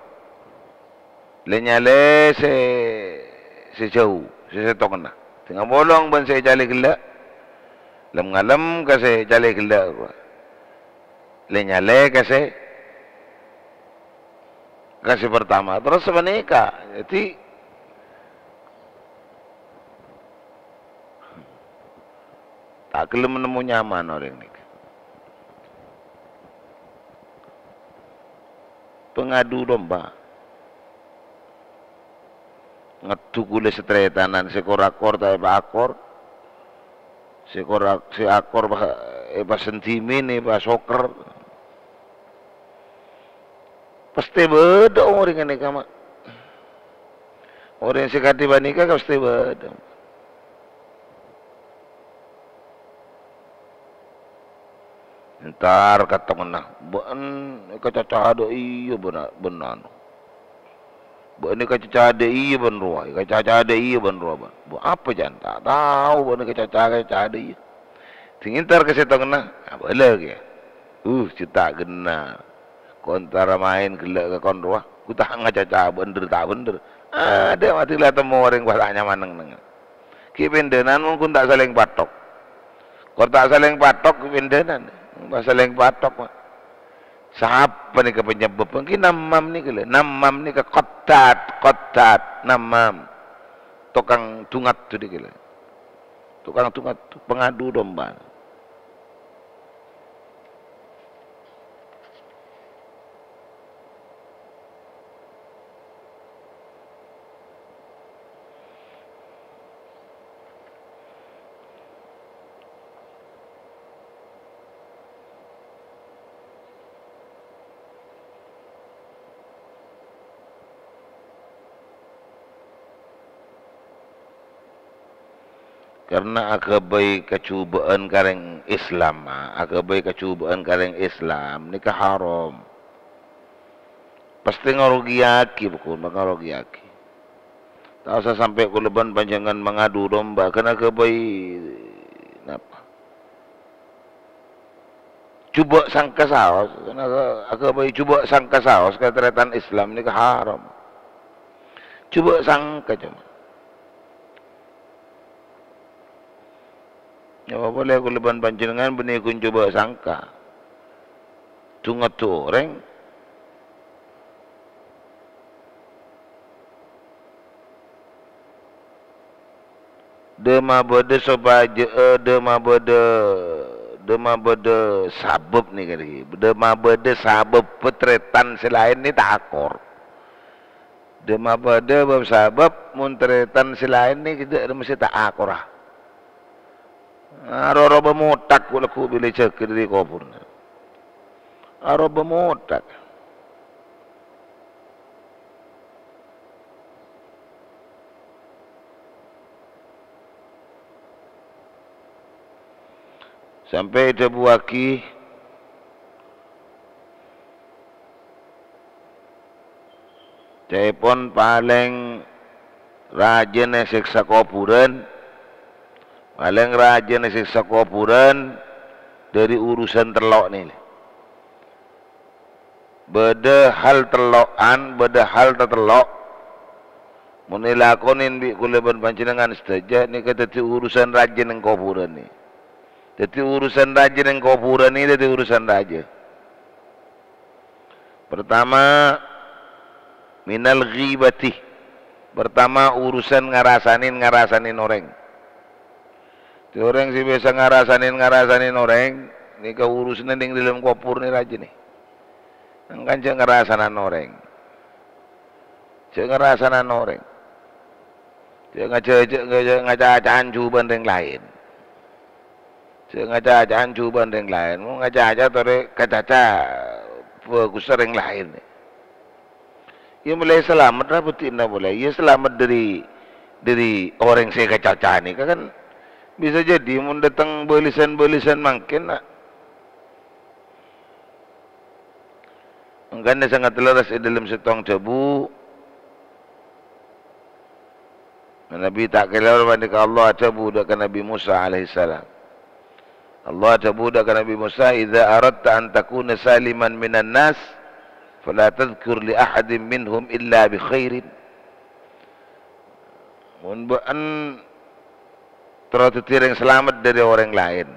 Lè-nyalè sè, sè jhâu, sè sèttongnga. Sè ngapolong bân sè ècalè ghellâ'. Lem-ngalem ka sè ècalè ghellâ'. Lè-nyalè ka sè, ka sè partama. Terros sapanèka. Dhâddhi, ta' ghellem nemmo nyaman orèng nèka. Pengadu domba. Ngadu ghulâ satarètanan, sè kor-akor ta' èpa-akor. Sè kor-, sè akor pa-, èpasendhimin, èpasoker. Pastè bâdâ orèng ghânèka, Ma'. Orèng sè kadhi panèka pastè bâdâ. Entar ka tengnga'na, bâ'en èkacaca dâ' iyâ bân, bân anu. Bâ'en èkacaca dâ' iyâ bân rowa, èkacaca dâ' iyâ bân rowa, bân. Bu apa, jân? Ta' tao bâ'en èkacaca, kacaca dâ' iyâ. Sè ngèntar ka sèttongnga, abâlâ kèya. Uh, cè' ta' ghenna. Ko' entara maèn ghellâ' ka kon rowa, ghu ta' ngacaca bhender ta' bhender. Adâ' mati la temmo orèng pas ta' nyaman neng-enneng. Ghi' pèndhânan mon ghun ta' salèng pathok. Kor ta' salèng pathok ghi' pèndhânan. Pas salèng pathok, Ma'. Sapa nèka panyebab? Èngghi nammam nèka lho. Nammam nèka qattat, qattat, nammam. Tokang du-ngadu nèka lho. Tokang du-ngadu, pengadu domba. Karna aghâbây kajhubâ'ân ka rèng Islam, aghâbây kajhubâ'ân ka rèng Islam nèka haram. Pastè ngarogiyaghi, pokok ngarogiyaghi. Ta' osa sampè' kaulâ bân panjhennengngan mangadu domba, karna aghâbây napa? Jhubâ' sangka saos, karna aghâbây jhubâ' sangka saos ka tarètan Islam nèka haram. Jhubâ' sangka coma. Napa polè kaulâ bân panjhennengngan bânnè ghun coba sangka. Dhungadhu orèng. Dâ' mabâdâ sopajâ, eh, dâ' mabâdâ, dâ' mabâdâ sabâb nèka, nèka. Dâ' mabâdâ sabâb tarètan sè laèn nèka ta' akor. Dâ' mabâdâ bab sabâb, mon tarètan sè laèn nèka dâ' mestè ta' akora. Aro-roba mothak ghu-lagghu bilâ jâgâ dâri kobhurrâ. Aroba mothak. Sampè' èdhâbuwaghi, ca'èpon palèng rajâna sèksa kobhurân, palèng rajâna sèksa kobhurân dâri urusan tello' nèka. Bâdâ hal tello'an, bâdâ hal tatello'. Mon èlakonè bi' kaulâ bân panjhennengngan sadhâjâ, nèka dhâddhi urusan rajâ neng kobhurân nèka. Dhâddhi urusan rajâ neng kobhurân nèka dhâddhi urusan rajâ. Pertama, minal ghibati. Pertama, urusan ngarasanè, ngarasanè orèng. Dhâddhi orèng sè biyasa ngarasanè, ngarasanè orèng, nèka urusanna neng dâlem kobhur nèka rajâna. Mangkana jhâ' ngarasana orèng. Jhâ' ngarasana orèng. Jhâ' ngajhâ-, jhâ', jhâ' ngacaca'an jhubâ'ân orèng laèn. Jhâ' ngacaca'an jhubâ'ân orèng laèn. Mon ngacaca torè kacaca bhâghussa orèng laèn. Iyâ, molaè salamet ra bhuddhina molaè. Iyâ, salamet dâri, dâri orèng sè èkacaca nèka kan bisa jadi mon dâteng bâlisan-bâlisan mangkèn, na. Mangkana sangat lerres è dâlem sèttong dhâbu, Nabi ta' kalèro panèka Allah adhâbu dâ' ka Nabi Musa alaihissalam. Allah adhâbu dâ' ka Nabi Musa, "Idza aradta an takuna saliman minan nas, fala tadzkur li ahadin minhum illa bi khairin." Mon bâ'ân terro dhâddhi orèng salamet dâri orèng laèn,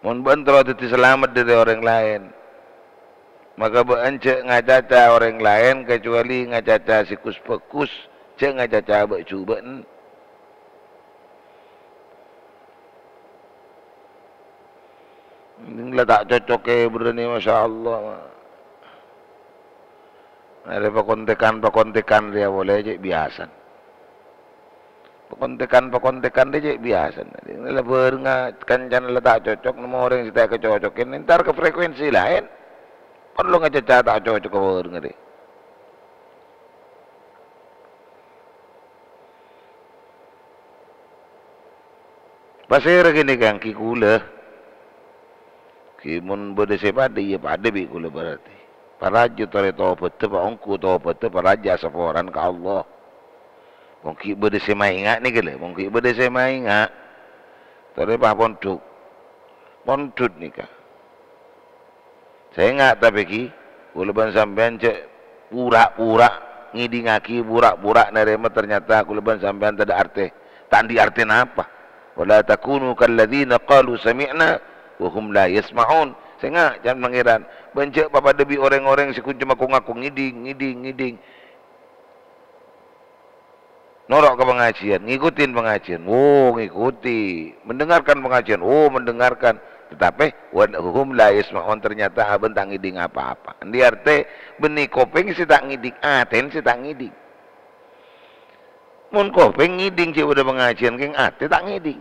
Mon bâ'ân terro dhâddhi salamet dâri orèng laèn, maka bâ'ân jhâ' ngacaca orèng laèn kacobâli ngacaca sè ghus-bhâghus, jhâ' ngacaca bâ' jhubâ'ân. Mending la ta' cocok è bârâ'na, masyaallah. Arè pakontekan-pakontekan rèya polè cè' biyasana. Pakontekan-pakontekan rèya cè' biyasana. La bârengnga kancana la ta' cocok, nemmo orèng sè ta' èkacocokè, entar ka frekuensi laèn. Parlo ngacaca ta' cocok ka bârengnga rè. Pasèra kènè' kaangghuy kaulâ? Ghi mon bâdâ sè padâ, iyâ padâ bi' kaulâ berarti. Parajâ torè tobhâddhâ, pa ongghu tobhâddhâ parajâ asaporana ka Allah. Mon ghi' bâdâ sè maènga' nèka lè, mon ghi' bâdâ sè maènga', torè pa pondhuk. Pondhut nèka. Sènga' tapè ghi, kaulâ bân sampèyan jhâ' pura-pura ngèdingngaghi, pura-pura narèma, ternyata kaulâ bân sampèyan tadâ' artè. Ta' andi' artè napa? "Wa la takunu kalladzina qalu sami'na wa hum la yasma'un." Sènga', can Pangèran, bân jhâ' papadâ bi' orèng-orèng sè ghun coma ko-ngako ngèding, ngèding, ngèding. Noro' ka pangajiân, ngikutin pangajiân. Oh, ngikuti. Mendengarkan pengajian. Oh, mendengarkan. Tetapi, wa hum la yasma'un, ternyata abâ'na ta' ngèding apa-apa. Andi' artè, bânnè kopèng sè ta' ngèding, atèna sè ta' ngèding. Mon kopèng ngèding jhâ' bâdâ pangajiân, kèng atè ta' ngèding.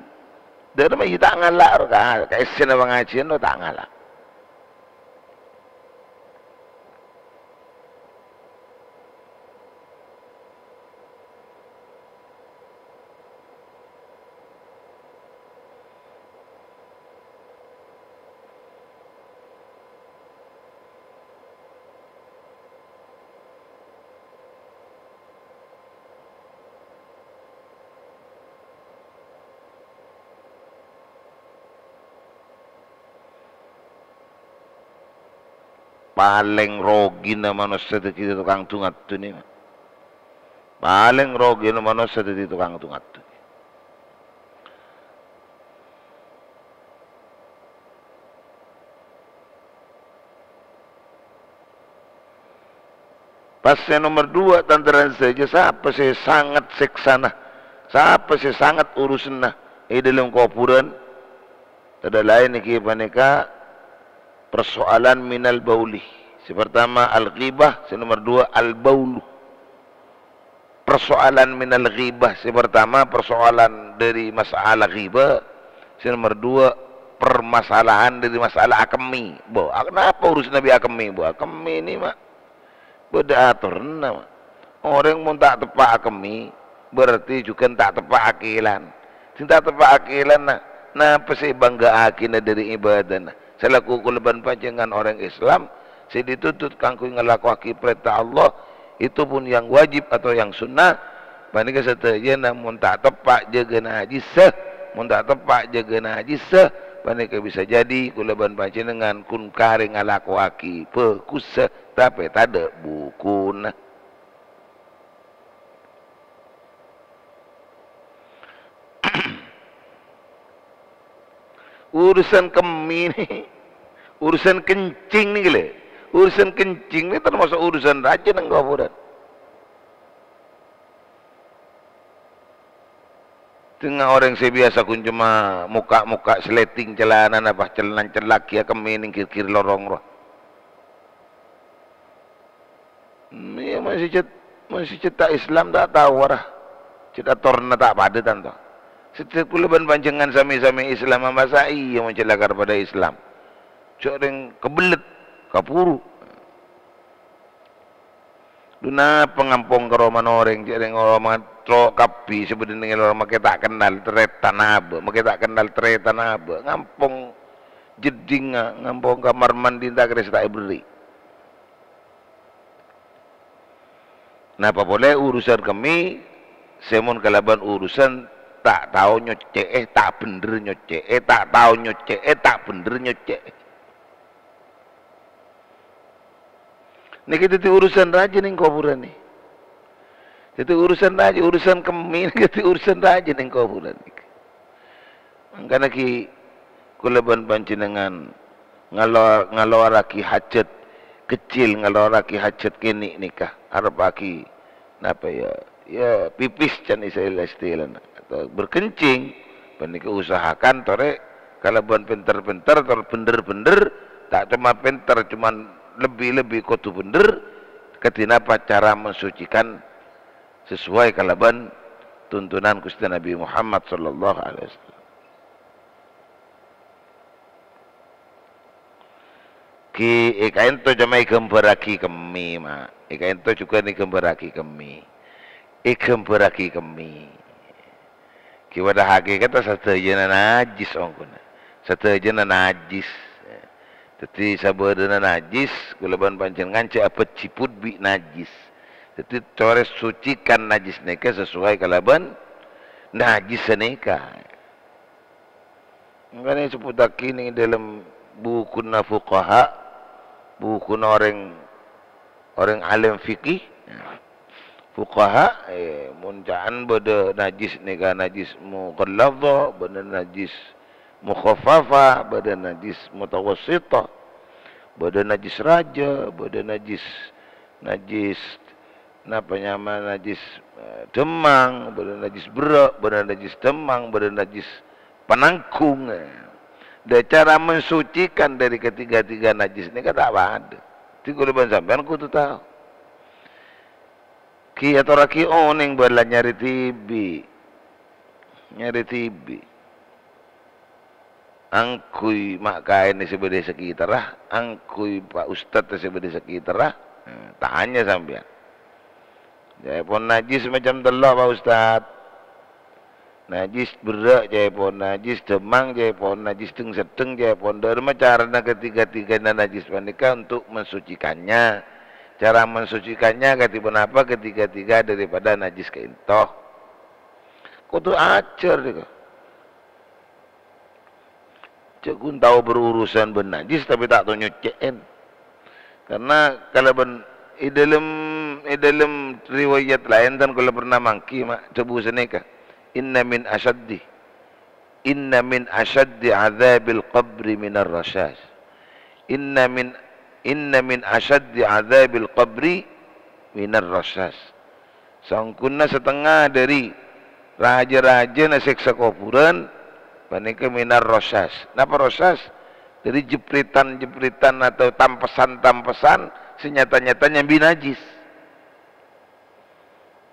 Dârâmma iyâ ta' ngala' ro ka, ka essèna pangajiân ro ta' ngala'. Palèng rogina manossa dhâddhi tokang du-ngaddu nèka. Palèng rogina manossa dhâddhi tokang du-ngaddu. Pas sè nomer duwâ', tan-tarètan sadhâjâ, sapa sè sanget sèksana, sapa sè sanget urusanna è dhâlem kobhurân? Tadâ' laèn èngghi panèka persoalan minal bauli. Sè partama al-ghibah, sè nomer duwâ' al-baulu. Persoalan minal ghibah, sè partama persoalan dhâri masalah ghibah, sè nomer duwâ' permasalahan dhâri masalah akemmè. Bo, a-, napa urusanna bi' akemmè, bo? Akemmè nè, ma', bâdâ atoranna, ma'. Orèng mon ta' teppa' akemmè, berarti jhughân ta' teppa' akèlan. Sè ta' teppa' akèlanna, napa sè èbânggâ'aghina dhâri ibâdâna? Salaku kaulâ bân panjhennengngan orèng Islam sè dituntut kaangghuy ngalakowaghi parènta Allah, itu pun yang wajib atau yang sunnah, panèka sadhâjâna mon ta' teppa' jâgâ najjhissa, mon ta' teppa' jâgâ najjhissa, panèka bisa jadi kaulâ bân panjhennengngan ghun karè ngalakowaghi bhâghussa, tapè tadâ' bukuna. Urusan kemmè nè, urusan kencing nè, ghellâ'. Urusan kencing nè termasuk urusan rajâ neng kobhurân. Tengnga orèng sè biyasa ghun coma mokka'-mokka' sleting calanana, pas calana cellak ghiyâ kemmè neng gir-gir lorong rowa. Hmm, iyâ, mon sè cè'-, mon sè cè' ta' Islam ta' tao, ra. Cè' atoranna ta' padâ, tanto. Sè cè' kaulâ bân panjhennengngan sami-sami Islam, masa iyâ mon cè' lakar padâ Islam? Cè' orèng kabellet, kaburu. Dhu napa ngampong ka romana orèng, cè' orèng romana tro' kabbhi sè bâdâ neng è lorong, makè ta' kennal tarètan abâ', makè ta' kennal tarètan abâ', ngampong jeddhingnga, ngampong kamar mandina ta' kèra sè ta' èberri'. Napa polè urusan kemmè sè mon kalabân urusan ta' tao nyoccè'è, ta' bhendher nyoccè'è, ta' tao nyoccè'è, ta' bhendher nyoccè'è. Nèkè dhâddhi urusan rajâ neng kobhurân nè. Dhâddhi urusan rajâ, urusan kemmè nèkè dhâddhi urusan rajâ neng kobhurân nèkè. Mangkana ghi kaulâ bân panjhennengngan ngalo-, ngalowarraghi hajat kecil, ngalowarraghi hajat kènè' nèka, arebbhâghi napa, ya, ya, pipis can istilana, atau berkencing, panèka usahakan torè kalabân pènter-pènter, tor bhendher-bhendher, ta' coma pènter, cuman lebbi-lebbi kodhu bhendher, kadhi napa cara mensucikan sesuai kalabân tuntunan Ghustè Nabbhi Muhammad sallallahu alaihi wasallam. Ghi èkaènto coma èghâmbhârraghi kemmè, ma'. Èkaènto jhughân èghâmbhârraghi kemmè. Èghâmbhârraghi kemmè. Ghi padâ hakèkatta sadhâjâna najjhis ongghuna. Sadhâjâna najjhis. Dhâddhi sabâdâna najjhis, kaulâ bân panjhennengngan jhâ' abhâjhibhut bi' najjhis. Dhâddhi torè sucikan najjhis nèka sesuai kalabân najjhis sanèka. Mangkana èsebbhuttaghi neng dhâlem bukuna fuqaha, bukuna orèng, orèng alim fikih. Fuqaha, eh, mon ca'an bâdâ najjhis nèka najjhis mughalladzah, bâdâ najjhis mukhaffafa, bâdâ najjhis mutawassithah, bâdâ najjhis rajâ, bâdâ najjhis, najjhis napa nyamana najjhis, eh, dhemmang, bâdâ najjhis berrâ', bâdâ najjhis dhemmang, bâdâ najjhis pananggung, eh. Dâ' cara mensucikan dari ketiga-tiga najjhis nèka ta' padâ. Dhâddhi kaulâ bân sampèyan kodhu tao. Ghi atorraghi onèng bâlâ nyarè dhibi'. Nyarè dhibi'. Angghuy ma' kaèn sè bâdâ è sakètarra, angghuy pa' ustad sè bâdâ è sakètarra, eh, tanya sampèyan. Ca'èpon najjhis macem tello', Pa' Ustad. Najjhis berrâ' ca'èpon, najjhis dhemmang ca'èpon, najjhis dheng-seddheng ca'èpon. Dâ' remma carana ketiga-tiganya najjhis panèka untuk mensucikannya. Cara mensucikannya kadhi ponapa? Ketiga-tiga daripada najjhis kaènto. Kodhu ajhâr, nèka. Jhâ' ghun tao berurusan bân najjhis, tapè ta' tao nyoccè'èn. Karna kalabân è dhâlem, è dhâlem riwayat laèn, tan kaulâ pernah mangghi, ma-, dhâbu sanèka, "Inna min asyaddi, inna min asyaddi adzabil qabri minar rasyas." Inna min, inna min asyaddi adzabil qabri Minar rosas. Songghuna satengnga dhâri raja-rajana sèksa kobhurân panèka minar rosas. Napa rosas? Dhâri jepretan-jepretan atau tampesan-tampesan sè nyata-nyata nyambi najis.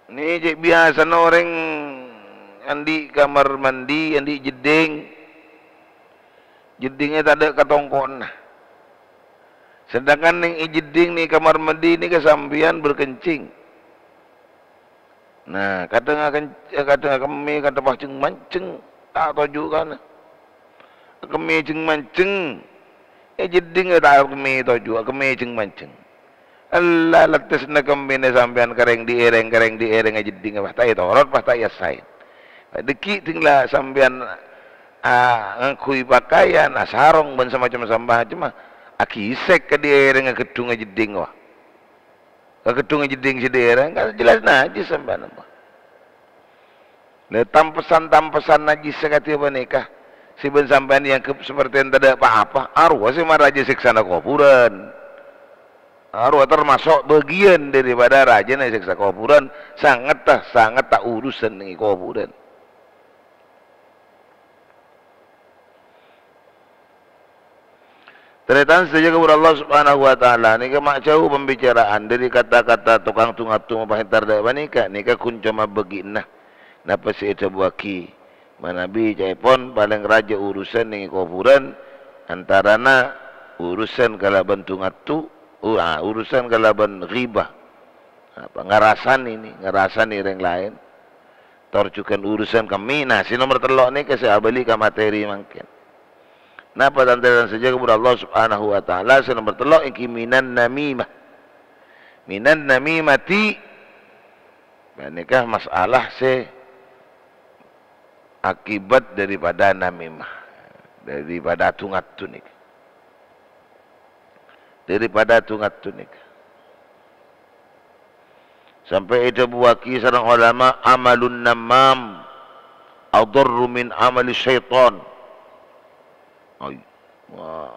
Nè cè' biyasana orèng andi' kamar mandi, andi' jeddhing. Jeddhingnga tadâ' katongko'na. Sedangkan nèng è jeddhing nèng kamar mandi nèka sampèyan berkencing. Nah, kadhâng aken-, kadhâng akemmè, kadhâng pas jeng-manjeng, ta' toju' kana. Akemmè jeng-manjeng. È jeddhing ta' akemmè toju', akemmè jeng-manjeng. Ella lettesna kemmèna sampèyan ka rèng dhi'-, è rèng, ka rèng dhi'-, è rèng è jeddhing, pas ta' ètorot, pas ta' èyassaè. Dhâggi' dhing la sampèyan, a, ngangghuy pakaian, a, sarong bân samacem-macemma, aghissèk ka dhi'-, è rèng è ghedhung è jeddhing, wah. Ka ghedhung è jeddhing sè dhi'-, è rèng, kan jelas najis sampèyan, wah. Lha, tampesan-tampesan najis sakadhi panèka, sè bân sampèyan èangghep sapertèna tadâ' pa-apa, arowa sè maraja sèksana kobhurân. Arowa tamaso' bâgiyân daripada rajana sèksa kobhurân, sangetta, sangetta urusan nèng kobhurân. Tarètan sadhâjâ kaulâ Allah Subhanahu wa Ta'ala, nèka ma' jhâu pambicaraan dhâri kata-kata tokang du-ngaddu mapahèntar dâ' panèka, nèka ghun coma bâgiânna napa sè èdhâbuwâghi manabi ca'èpon palèng rajâ urusan nèng kobhurân, antarana urusan kalabân du-ngaddu, u-, ah, urusan kalabân ghibah. Apa, ngarasanè nè, ngarasanè rèng laèn. Tor jhughân urusan kemmè. Nah, sè nomer tello' nèka sè abâli ka materi mangkèn. Napa tan-tarètan sadhâjâ kaulâ Allah Subhanahu wa Ta'ala, sè nomer tello' èngghi minan namimah. Minan namimati, panèka masalah sè akibat daripada namimah, daripada du-ngaddu nèka. Daripada du-ngaddu nèka. Sampè' èdhâbuwâghi sareng ulama, "Amalun namam adharru min amali syaitan." Ai. Wah.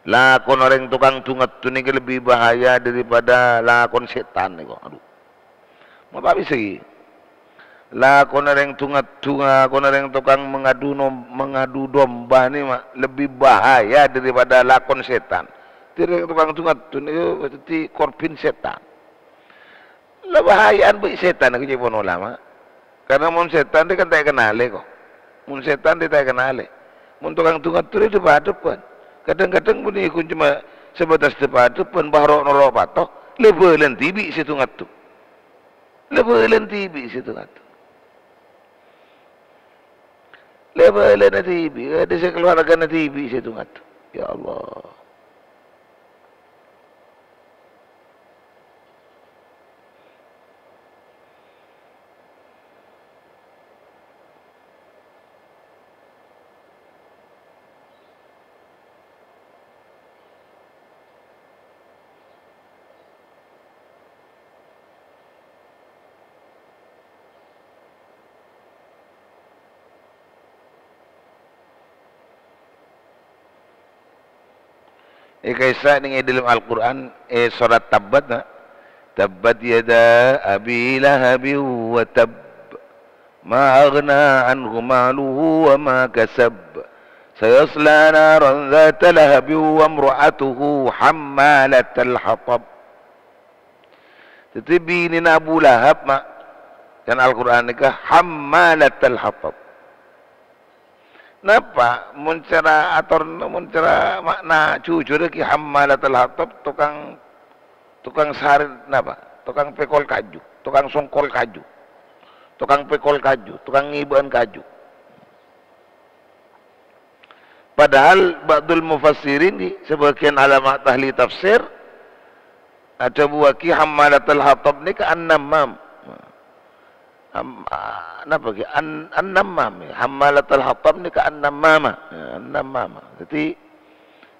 Lakon orèng tokang du-ngaddu nèka lebbi bahaya daripada lakon sètan nèko. Adu. Mapa bisa ghi? Lakon orèng du-ngaddu, lakon orèng tokang mangadu nom-, mangadu domba nè ma-, lebbi bahaya daripada lakon sètan. Dhâddhi orèng tokang du-ngaddu nèko dhâddhi korbhân sètan. La bahaya'an bi' sètan, ènggi ca'èpon ulama. Karna mon sètan rè kan ta' èkennalè, ko. Mon sètan rè ta' èkennalè. Mon tokang du-ngaddu rè dhâp-adhâbhân. Kadhâng-kadhâng bânnè ghun coma sabâtas dhâp-adhâbhân, pas ro'-noro' pato, la bhâlâna dhibi' sè du-ngaddu. La bhâlâna dhibi' sè du-ngaddu. La bhâlâna dhibi', kadhi sè kalowargana dhibi' sè du-ngaddu. Ya Allah. Èkaèssa' nèng è dhâlem Al-Qur'an, è sorat Tabbat, na. "Tabbat yada Abi Lahabin wa tabb. Ma aghna anhu maluhu wa ma kasab. Sayasla naran dzata lahabin wa imra'atuhu hammalatal hatab." Dhâddhi binèna Abu Lahab, ma', kan Al-Qur'an nèka hammalatal hatab. Napa? Mon cara atorna, mon cara ma'na jujurrâ ghi hammalatal hatab, tokang, tokang sarèt napa? Tokang pèkol kaju, tokang songkol kaju, tokang pèkol kaju, tokang ngibâ'ân kaju. Padahal ba'dul mufassirin, sabâgiyân alama ahli tafsir, adhâbuwâghi hammalatal hatab nèka an-nammam. Am-, a-, napa ghi? An-, an-nammam. Hammalatal hatab nèka an-nammama. Ya, an-nammama. Dhâddhi,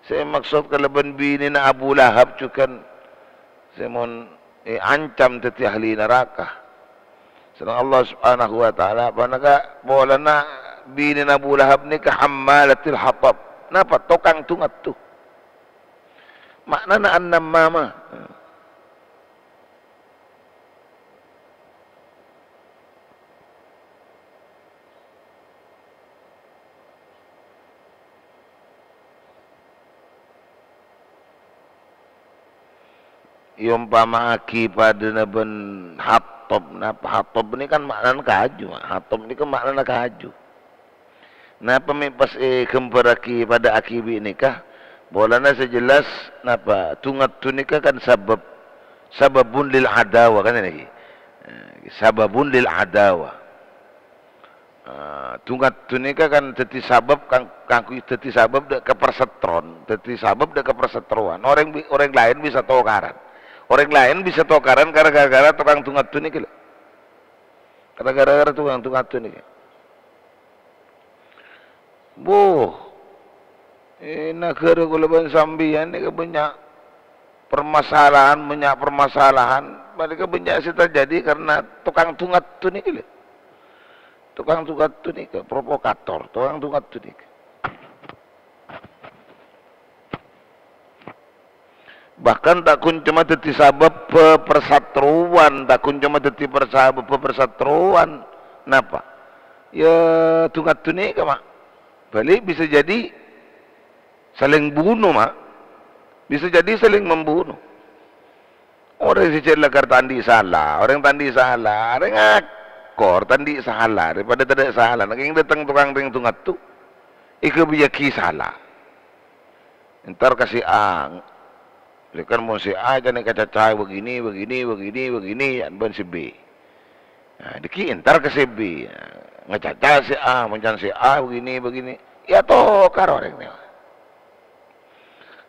sè maksod kalabân binèna Abu Lahab jhughân sè mon èancam dhâddhi ahli naraka. Sareng Allah Subhanahu wa Ta'ala, panèka polana binèna Abu Lahab nèka hammalatil hatab. Napa? Tokang dhungadhu. Ma'nana an-nammamah. Èompama'aghi padâna bân hatab. Napa hatab nèka kan ma'nana kaju, Ma'. Hatab nèka ma'nana kaju. Napa mè' pas èghâmbhârraghi padâ'aghi bi' nèka? Polana sè jelas, napa, dhungadhu nèka kan sabâb, sababun lil adawa, kan nèka? Eh, sababun lil adawa. Ah, dhungadhu nèka kan dhâddhi sabâb kang-, kaangghuy dhâddhi sabâb dâ' ka persètron, dhâddhi sabâb dâ' ka persètrowan. Orèng bi-, orèng laèn bisa tokaran. Orèng laèn bisa tokaran gara-gara tokang dhungadhu nèka, lho. Gara-gara tokang dhungadhu nèka. Boh, è naghârâ kaulâ bân sampèyan nèka bânnya' permasalahan, bânnya' permasalahan. Panèka bânnya' sè terjadi karena tokang dhungadhu nèka, lho. Tokang dhungadhu nèka, provokator, tokang dhungadhu nèka. Bahkan ta' ghun coma dhâddhi sabâb, eh, persètrowan, ta' ghun coma dhâddhi persabâb, persètrowan. Napa? Ya, dhungadhu nèka, Ma'. Bâli' bisa jadi saling bunuh, Ma'. Bisa jadi saling membunuh. Orèng sè jhâ' lakar ta' andi' sala, orèng ta' andi' sala, orèng akor ta' andi' sala, daripada tadâ' sala. Nangèng dâteng tokang rèng dhungadhu, èghâbâyyâghi sala. Entar ka si A. Lha kan mon si A jhâ' nèka caca begini, begini, begini, begini, ya, bân si B. Nah, dâgghi' entar ka si B. Ngacaca si A, mon can si A begini, begini. Ya tokar orèng nèka.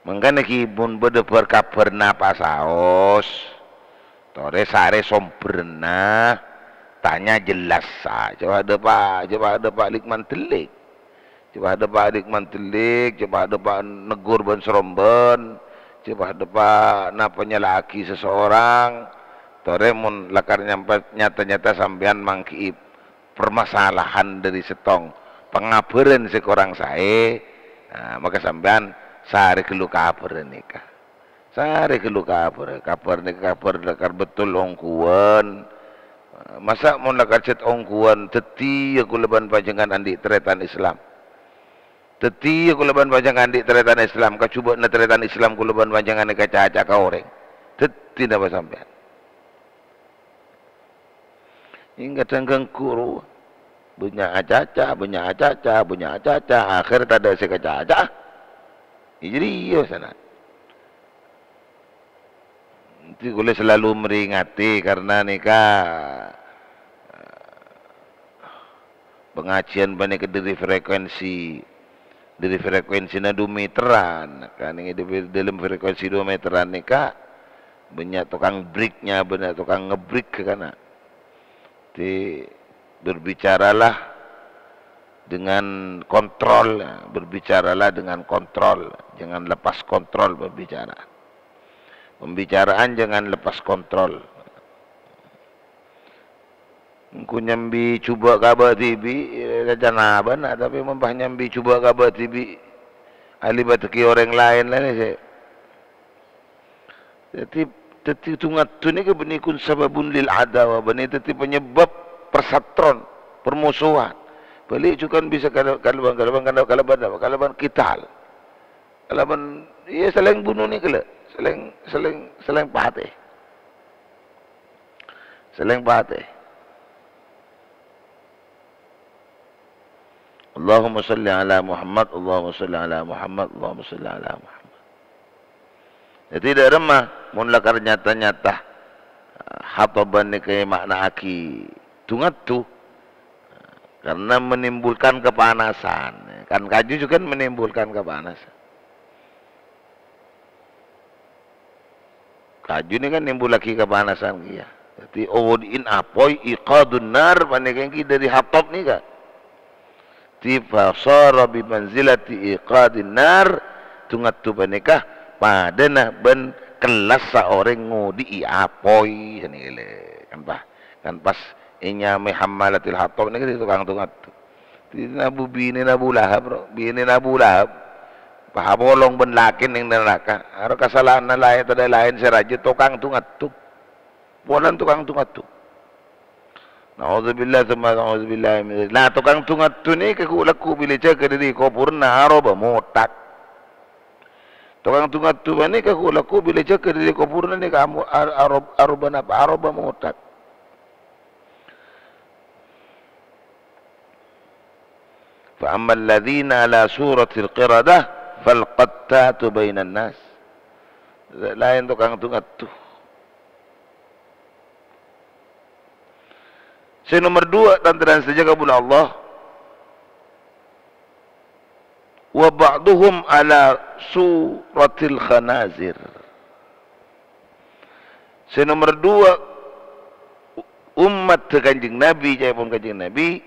Mangkana ghi' mon bâdâ bâr-kabhâr napa saos, torè sarè sombherra, tanya jelas, sa-, jhâ' dâpa', jhâ' dâpa' lik-mandhellik. Jhâ' dâpa' lik-mandhellik, jhâ' dâpa' neggur bân-sarombân, jhâ' dâpa' napa nyala'aghi seseorang. Torè mon lakar nyampa-, nyata-nyata sampèyan mangghi'i permasalahan dâri sèttong pangabhârân sè korang saè, nah, maka sampèyan sarè ghâllu kabhârân nèka. Sarè ghâllu kabhâr, kabhâr nèka kabhâr lakar betul ongghuwân. Masa' mon lakar jhât ongghuwân, dhâddhiyâ kaulâ bân panjhennengngan andi' tarètan Islam. Dhâddhiyâ kaulâ bân panjhennengngan andi' tarètan Islam, kajhubâ'na tarètan Islam kaulâ bân panjhennengngan èkacaca ka orèng. Dhâddhi napa sampèyan? Èngghâ dhâng ganggu rowa. Bânnya' acaca, bânnya' acaca, bânnya' acaca, akhèr tadâ' sè kacaca. Iyâ jârèya sana. Dhâddhi kaulâ selalu meringati karena nèka, eh, pangajiyân panèka dâri frekuensi dâri frekuensina dua meteran, kan, neng è dâlem frekuensi dua meteran nèka bânnya' tokang break-nya, bânnya' tokang nge-break, kan. Jadi, berbicaralah dengan kontrol, ya, berbicaralah dengan kontrol, jangan lepas kontrol berbicara. Pembicaraan jangan lepas kontrol. Engko' nyambi jhubâ' ka abâ' dhibi', ya, can abâ'na, tapè mon pas nyambi jhubâ' ka abâ' dhibi', alibâtaghi orèng laèn la nèka sè. Dhâddhi, dhâddhi dhungadhu nèka bânnè kun sababun lil adawa, bânnè dhâddhi panyebab persatron, permusuhan. Bâli' jhughân bisa kala-, kalabân, kalabân, kalabân, kalabân, kalabân qital. Kalabân, iyâ, saling bunuh nèka la, saling, saling, saling patè. Saling patè. Allahumma shalli ala Muhammad, Allahumma shalli ala Muhammad, Allahumma shalli ala Muhammad. Dhâddhi, dhâ' remma, mon lakar nyata-nyata, eh, khataban nèka èmakna'aghi dhungadhu, karena menimbulkan kepanasan. Kan kaju jhughân menimbulkan kepanasan. Kaju nèka kan nimbulaghi kapanasan kèya. Dhâddhi, odi'in apoy iqadun nar panèka èngghi dhâri hatab nèka. Dhâddhi, fasara bi manzilati iqadin nar, dhungadhu panèka padâna bân kellassa orèng ngodi'i apoy. Sanèka lè, kan pas, kan pas Ènyamaè hammalatil hatab nèka tokang tong-atto. Dina bu-, binèna Abu Lahab, bro. Binèna Abu Lahab. Pas apolong bân lakèna neng naraka. Aro kasala'anna laèn, tadâ' laèn sè rajâ tokang tong-atto. Polana tokang tong-atto. Na'udzubillah, tsumma na'udzubillah min dzalik. Nah, tokang tong-atto nèka ghu'-, lagghu' bilâ jâgâ dâri kobhurânna aroba mothak. Tokang tong-atto panèka ghu'-, lagghu' bilâ jâgâ dâri kobhurânna nèka amo-, ar-, arob-, aroba napa? Aroba mothak. Fa ammal ladzina ala suratil qiradah fal qattatu bainan nas. Laèn tokang tong-atto. Sè nomer duwâ', tan-tarètan sadhâjâ kaulâ Allah, wa ba'duhum ala suratil khanazir. Sè nomer duwâ', ommaddhâ Kanjeng Nabi, ca'èpon Kanjeng Nabi,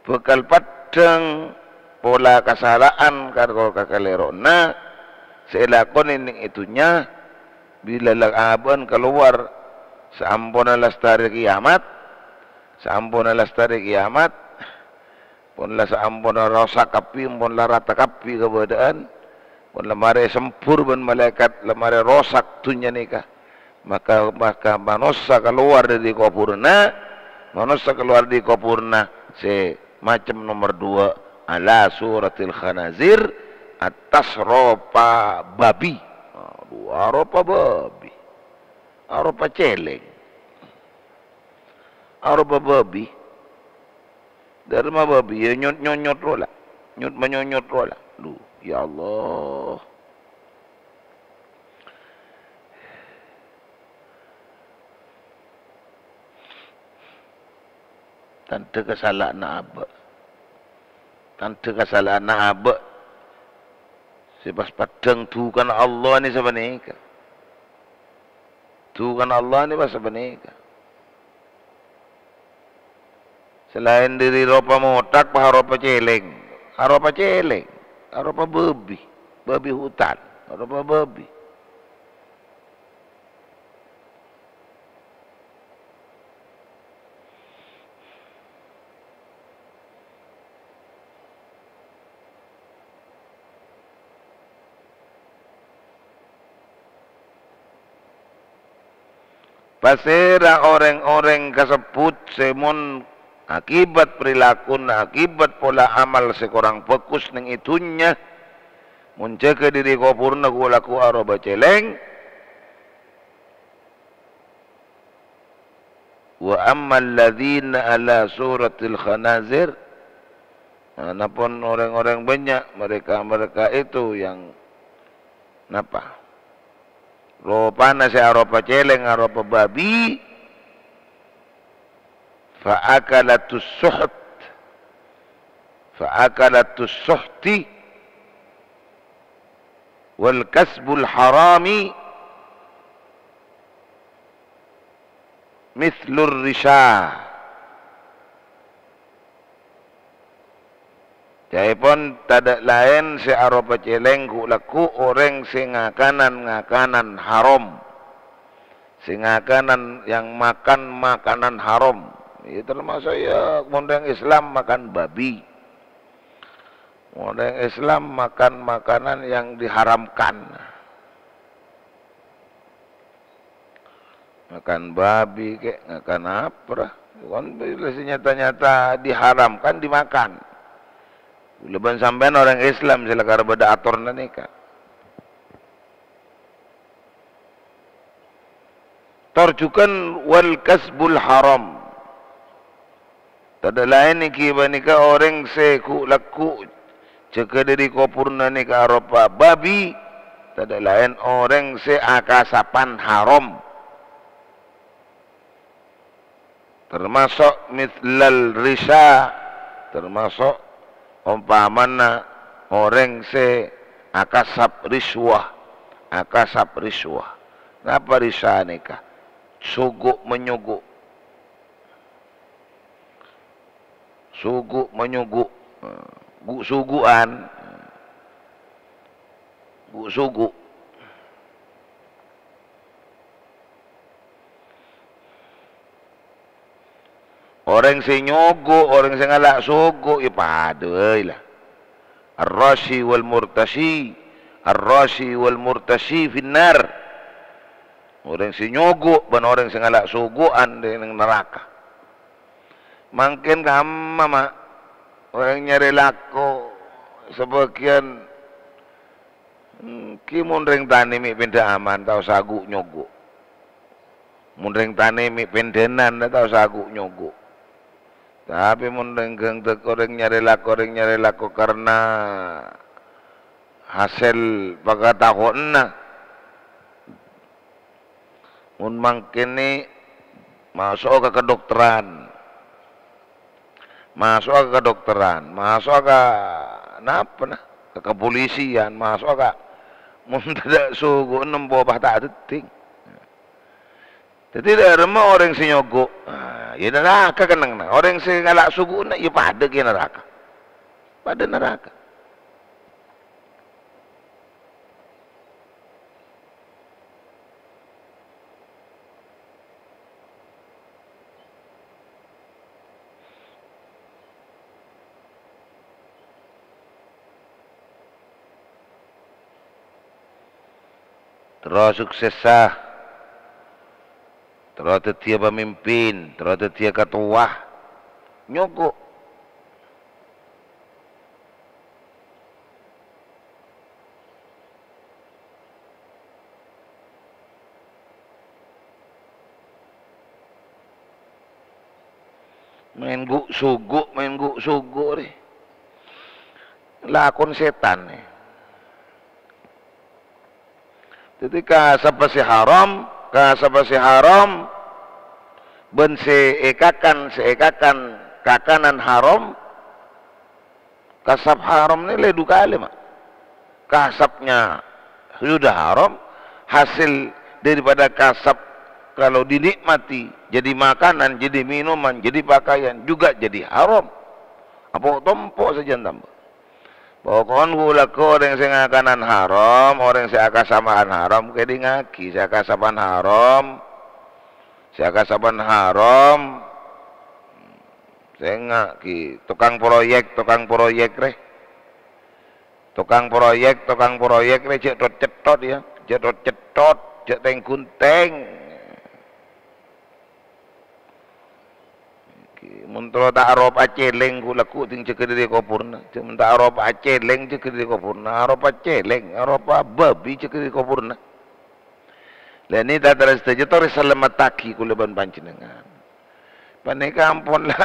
bhâkal paddhâng pola kasala'an karo kakalèrowanna sè èlakonè neng è dhunnya, bilâ la abâ'na kalowar saamponna lastarè kiyamat, saamponna lastarè kiyamat, pon la saamponna rosak kabbhi, pon la rata kabbhi kabâdâ'ân, pon la marè sembhur bân malaèkat, la marè rosak dhunnya nèka. Maka, maka manossa kalowar dâri kobhurânna, manossa kalowar dâri kobhurânna sè macem nomer duwâ', ala suratil khanazir, attas ropa babi. Aduh, aropa babi. Aropa cèlèng. Aropa babi. Dârâmma babi, ya nyot-nyonyot rowa la. Nyot-manyonyot rowa la. Lu, ya Allah. Tandhâ kasala'anna abâ'. Tandhâ kasala'anna abâ'. Sè pas paddhâng dhukana Allah nè sapanèka. Dhukana Allah nè pas sapanèka. Salaèn dâri ropa mothak, pas aropa cèlèng. Aropa cèlèng. Aropa babi. Babi hutan. Aropa babi. Pasèra orèng-orèng kasebbhut sè mon akibat perilakuna, akibat pola amal sè korang bhâghus neng è dhunnya, mon jâgâ dâri kobhurânna ghu'-, lagghu' aropa cèlèng, wa ammal ladzina ala suratil khanazir, adapun orèng-orèng bânnya', mereka-mereka itu yang napa? Ropana sè aropa cèlèng, aropa babi, fa akalatus suht, fa akalatus suhti, wal kasbul harami mitslur risya. Ca'èpon tadâ' laèn sè aropa cèlèng ghu'-, lagghu' orèng sè ngakanan ngakanan haram. Sè ngakanan, yang makan makanan haram. Ya, termasuk ya, mon orèng Islam makan babi. Mon orèng Islam makan makanan yang diharamkan. Makan babi kek, makan apa lah. Kan bilâ sè nyata-nyata diharamkan dimakan. Kaulâ bân sampèyan orèng Islam sè lakar bâdâ atorna nèka. Tor jhughân wal kasbul haram. Tadâ' laèn èngghi panèka orèng sè ghu'-, lagghu' jâgâ dâri kobhurânna nèka aropa babi, tadâ' laèn orèng sè akasapan haram. Termasuk mitslal risya, termasuk ompamana orèng sè akasap riswah, akasap riswah. Napa risya nèka? Sogo'-manyogo'. Sogo'-manyogo'. Ghu'-, sogo'an. Ghu'-, sogo'. Orèng sè nyogo', orèng sè ngala' sogo', ya padâ bhâi la. Ar-rashi wal murtashi, ar-rashi wal murtashi finnar. Orèng sè nyogo' bân orèng sè ngala' sogo'an è neng naraka. Mangkèn kamma, ma', orèng nyarè lako sabâgiyân, hmm, ghi mon rèng tanè mè' pèndhâ aman, ta' osa ghu-nyogo'. Mon rèng tanè mè' pèndhânan, ta' osa ghu-nyogo'. Tapè mon rèng ghântèk, orèng nyarè lako, orèng nyarè lako karna hasèl pangataowanna, mon mangkèn nè maso'a ka kadokteran, maso'a ka kadokteran, maso'a ka napa, na? Ka kapolisian, maso'a ka, mon tadâ' sogo'na empo' pas ta' dhâddhi. Dhâddhi, dhâremma orèng sè nyogo', ah, ya naraka kennengnganna. Orèng sè ngala' sogo'na, ya padâ kèya naraka. Padâ naraka. Terro suksessa, terro dhâddhiyâ pamimpin, terro dhâddhiyâ katowa. Nyogo'. Maèn ghu-sogo', maèn ghu-sogo' rè. Lakon sètan, è. Dhâddhi, kasabhâ sè haram, kasabhâ sè haram, bân sè èkakan, sè èkakan kakanan haram, kasab haram nè lè du kalè, ma'. Kasabnya sudah haram, hasil daripada kasab kalau dinikmati, jadi makanan, jadi minuman, jadi pakaian, juga jadi haram. Apo' tompo' sajân tamba. Pokon ghu-lagghu orèng sè ngakanan haram, orèng sè akasabhân haram, kèdingngaghi sè akasabhân haram, sè akasabhân haram, sènga'aghi tokang proyek, tokang proyek rè. Tokang proyek, tokang proyek rè jhâ' thot-cèthot, ya. Jhâ' thot-cèthot, jhâ' tèng-ghun-tèng. Mon terro ta' aropa cèlèng ghu-lagghu dhing jâgâ dhâri koburna. Mon ta' aropa cèlèng jâgâ dhâri koburna. Aropa cèlèng, aropa babi jâgâ dhâri koburna. Lah, nè, ta-, tarètan sadhâjâ torè salamettaghi kaulâ bân panjhennengngan. Panèka ampon la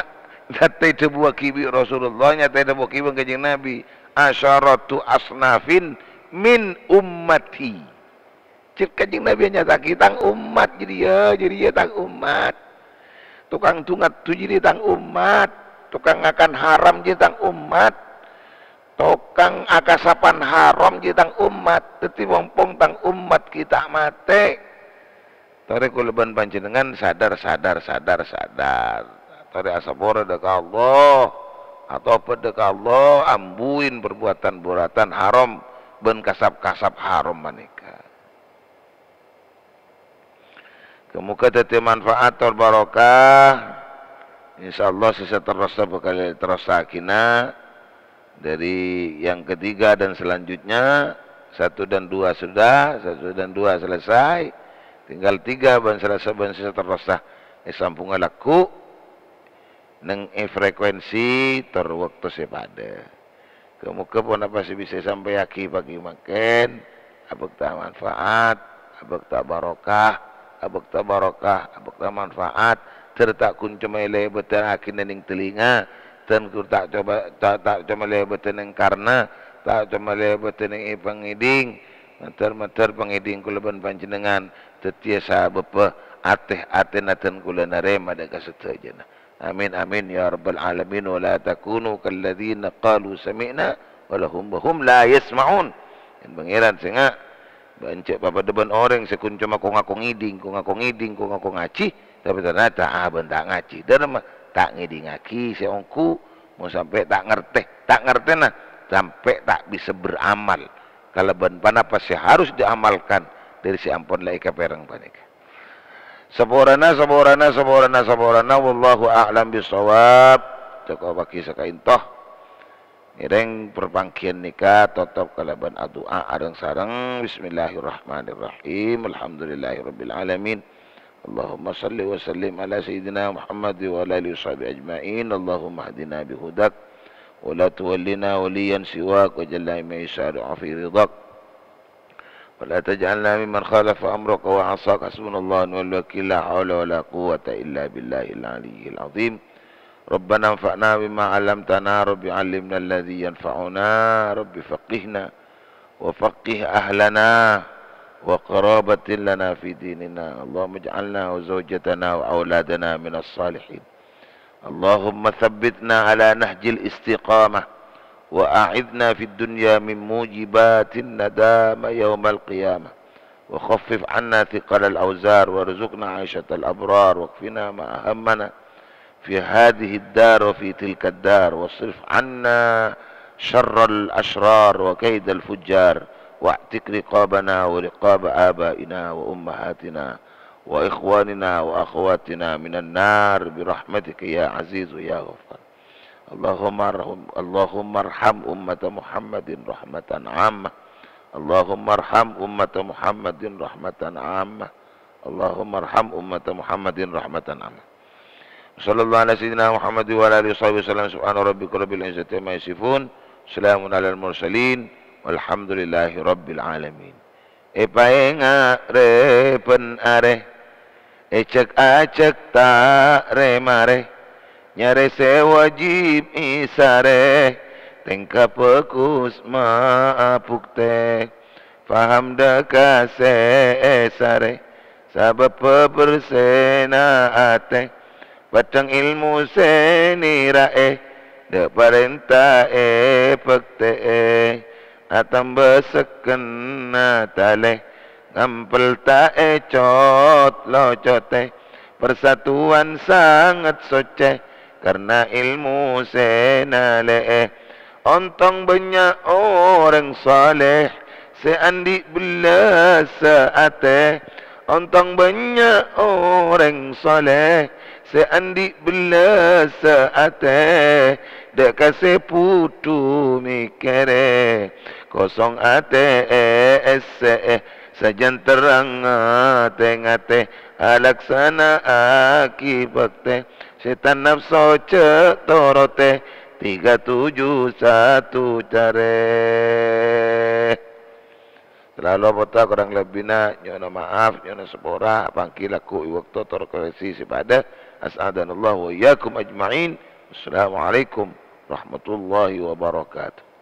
nyatè èdhâbuwâghi bi' Rasulullah, nyatè èdhâbuwâghi bân Kanjeng Nabi, "Asharatu asnafin min ummati." Cè' Kanjeng Nabi anyata'aghi, "Tang ommat jârèya, jârèya tang ommat. Tokang du-ngaddu jârèya tang ommat. Tokang ngakan haram jârèya tang ommat. Tokang akasabhân haram jârèya tang ommat." Dhâddhi, mompong tang ommat ghi' ta' matè, torè kaulâ bân panjhennengngan sadar, sadar, sadar, sadar. Torè asaporana dâ' ka Allah, atobhât dâ' ka Allah, ambuin parbuwâdhân-parbuwâdhân haram bân kasab-kasab haram panèka. Moghâ dhâddhi manfaat tor barokah. Insyaallah sè saterrossa bhâkal terrossaghina dhâri yang ketiga dan selanjutnya. Satu dan dua sudah, satu dan dua selesai. Tinggal tiga bân selesai bân sè saterrossa èsambhungnga lagghu' neng è frekuensi tor bâkto sè padâ. Moghâ ponapa sè bisa èsampèyaghi pagi mangkèn abhâkta manfaat, abhâkta barokah, abhâkta barokah, abhâkta manfaat. Dhâr ta' ghun coma èlèbâdhâghinè neng talinga, dhâr ghun ta' coba, ta', ta' coma èlèbâdhâ neng karna, ta' coma èlèbâdhâ neng è pangèdhing. Mandhâr-mandhâr pangèdhing kaulâ bân panjhennengngan dhâddhiyâ sabâbbhâ atè-atèna dhân kaulâ narèma dâ' ka sadhâjâna. Amin, amin, ya rabbal alamin. Wa la takunu kalladzina qalu sami'na wa lahum, wa hum la yasma'un. Yâ Pangèran, sènga', bân jhâ' papadâ bân orèng sè ghun coma ko-ngako ngèdhing, ko-ngako ngèdhing, ko-ngako ngajhi, tapè ternyata abâ' ta' ngajhi. Dhâremma ta' ngèdhingaghi sè ongghu, mon sampè' ta' ngartè. Ta' ngartèna sampè' ta' bisa beramal kalabân ponapa sè harus diamalkan dhâri sè ampon la èkapèrèng panèka. Saporana, saporana, saporana, saporana. Wallahu a'lam bissawab. Cokopaghi sakaento. Ngèrèng parpangghiyân nèka totop kalabân adu'a areng-sareng. Bismillahirrahmanirrahim. Alhamdulillahirabbil alamin. Allahumma shalli wa sallim ala sayyidina Muhammad wa ala alihi washabihi ajma'in. Allahumma hdina bihudak. Wa la tuwallina waliyan siwak. Wa jalla ma yasadu fi ridak. ولا تجعلنا ممن خالف أمرك وعصاك. حسبنا الله ونعم الوكيل. لا حول ولا قوة إلا بالله العلي العظيم. ربنا انفعنا بما علمتنا. رب علمنا الذي ينفعنا. رب فقهنا وفقه أهلنا وقرابة لنا في ديننا. اللهم اجعلنا وزوجتنا وأولادنا من الصالحين. اللهم ثبتنا على نهج الاستقامة، وأعذنا في الدنيا من موجبات الندامة يوم القيامة، وخفف عنا ثقل الأوزار، وارزقنا عيشة الأبرار، واكفنا ما أهمنا في هذه الدار وفي تلك الدار، واصرف عنا شر الأشرار وكيد الفجار، واعتق رقابنا ورقاب آبائنا وأمهاتنا وإخواننا وأخواتنا من النار برحمتك يا عزيز يا غفار. اللهم ارحم، اللهم ارحم أمة محمد رحمة عامة. اللهم ارحم أمة محمد رحمة عامة. اللهم ارحم أمة محمد رحمة عامة. وصلى الله على سيدنا محمد وعلى آله وصحبه وسلم. سبحان ربك رب العزة عما يصفون. سلام على المرسلين. والحمد لله رب العالمين. Èpaènga' rè bân arè, èjhâk-ajhâk ta' rè-marè, nyarè sè wajib èsarè, tèngka bhâghus ma' abuktè, paham dhâ' ka sè èsarè, sabâbbhâ bhersèna atè, pèddhâng èlmo sè nèra'è, dhâ' parènta èbhâktè'è, atamba sekkenna talè, ngampèl ta' ècot-locotè, parsatuwan sanget soccè, karna èlmo sè nalè'è. Ontong bânnya' orèng saleh sè andi' bellâssa atè, ontong bânnya' orèng saleh sè andi' bellâssa atè, dhâ' ka sè bhudhu mèkkèrè, kosong atè èssè'è, sajân terrang atè-ngatè, alaksana'aghi bhâktè, sètan napso jhâ' torotè, tiga tujuh satu carè. Terlalu apa ta' korang lebbina, nyo'ona maaf, nyo'ona sapora, apanggi lagghu' è bâkto tor korèksi sè padâ. As'adanallahu wa iyyakum ajma'in. Assalamualaikum warahmatullahi wabarakatuh.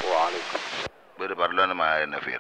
Waalaikumsalam. Bâdâ parlona marèna, Fir.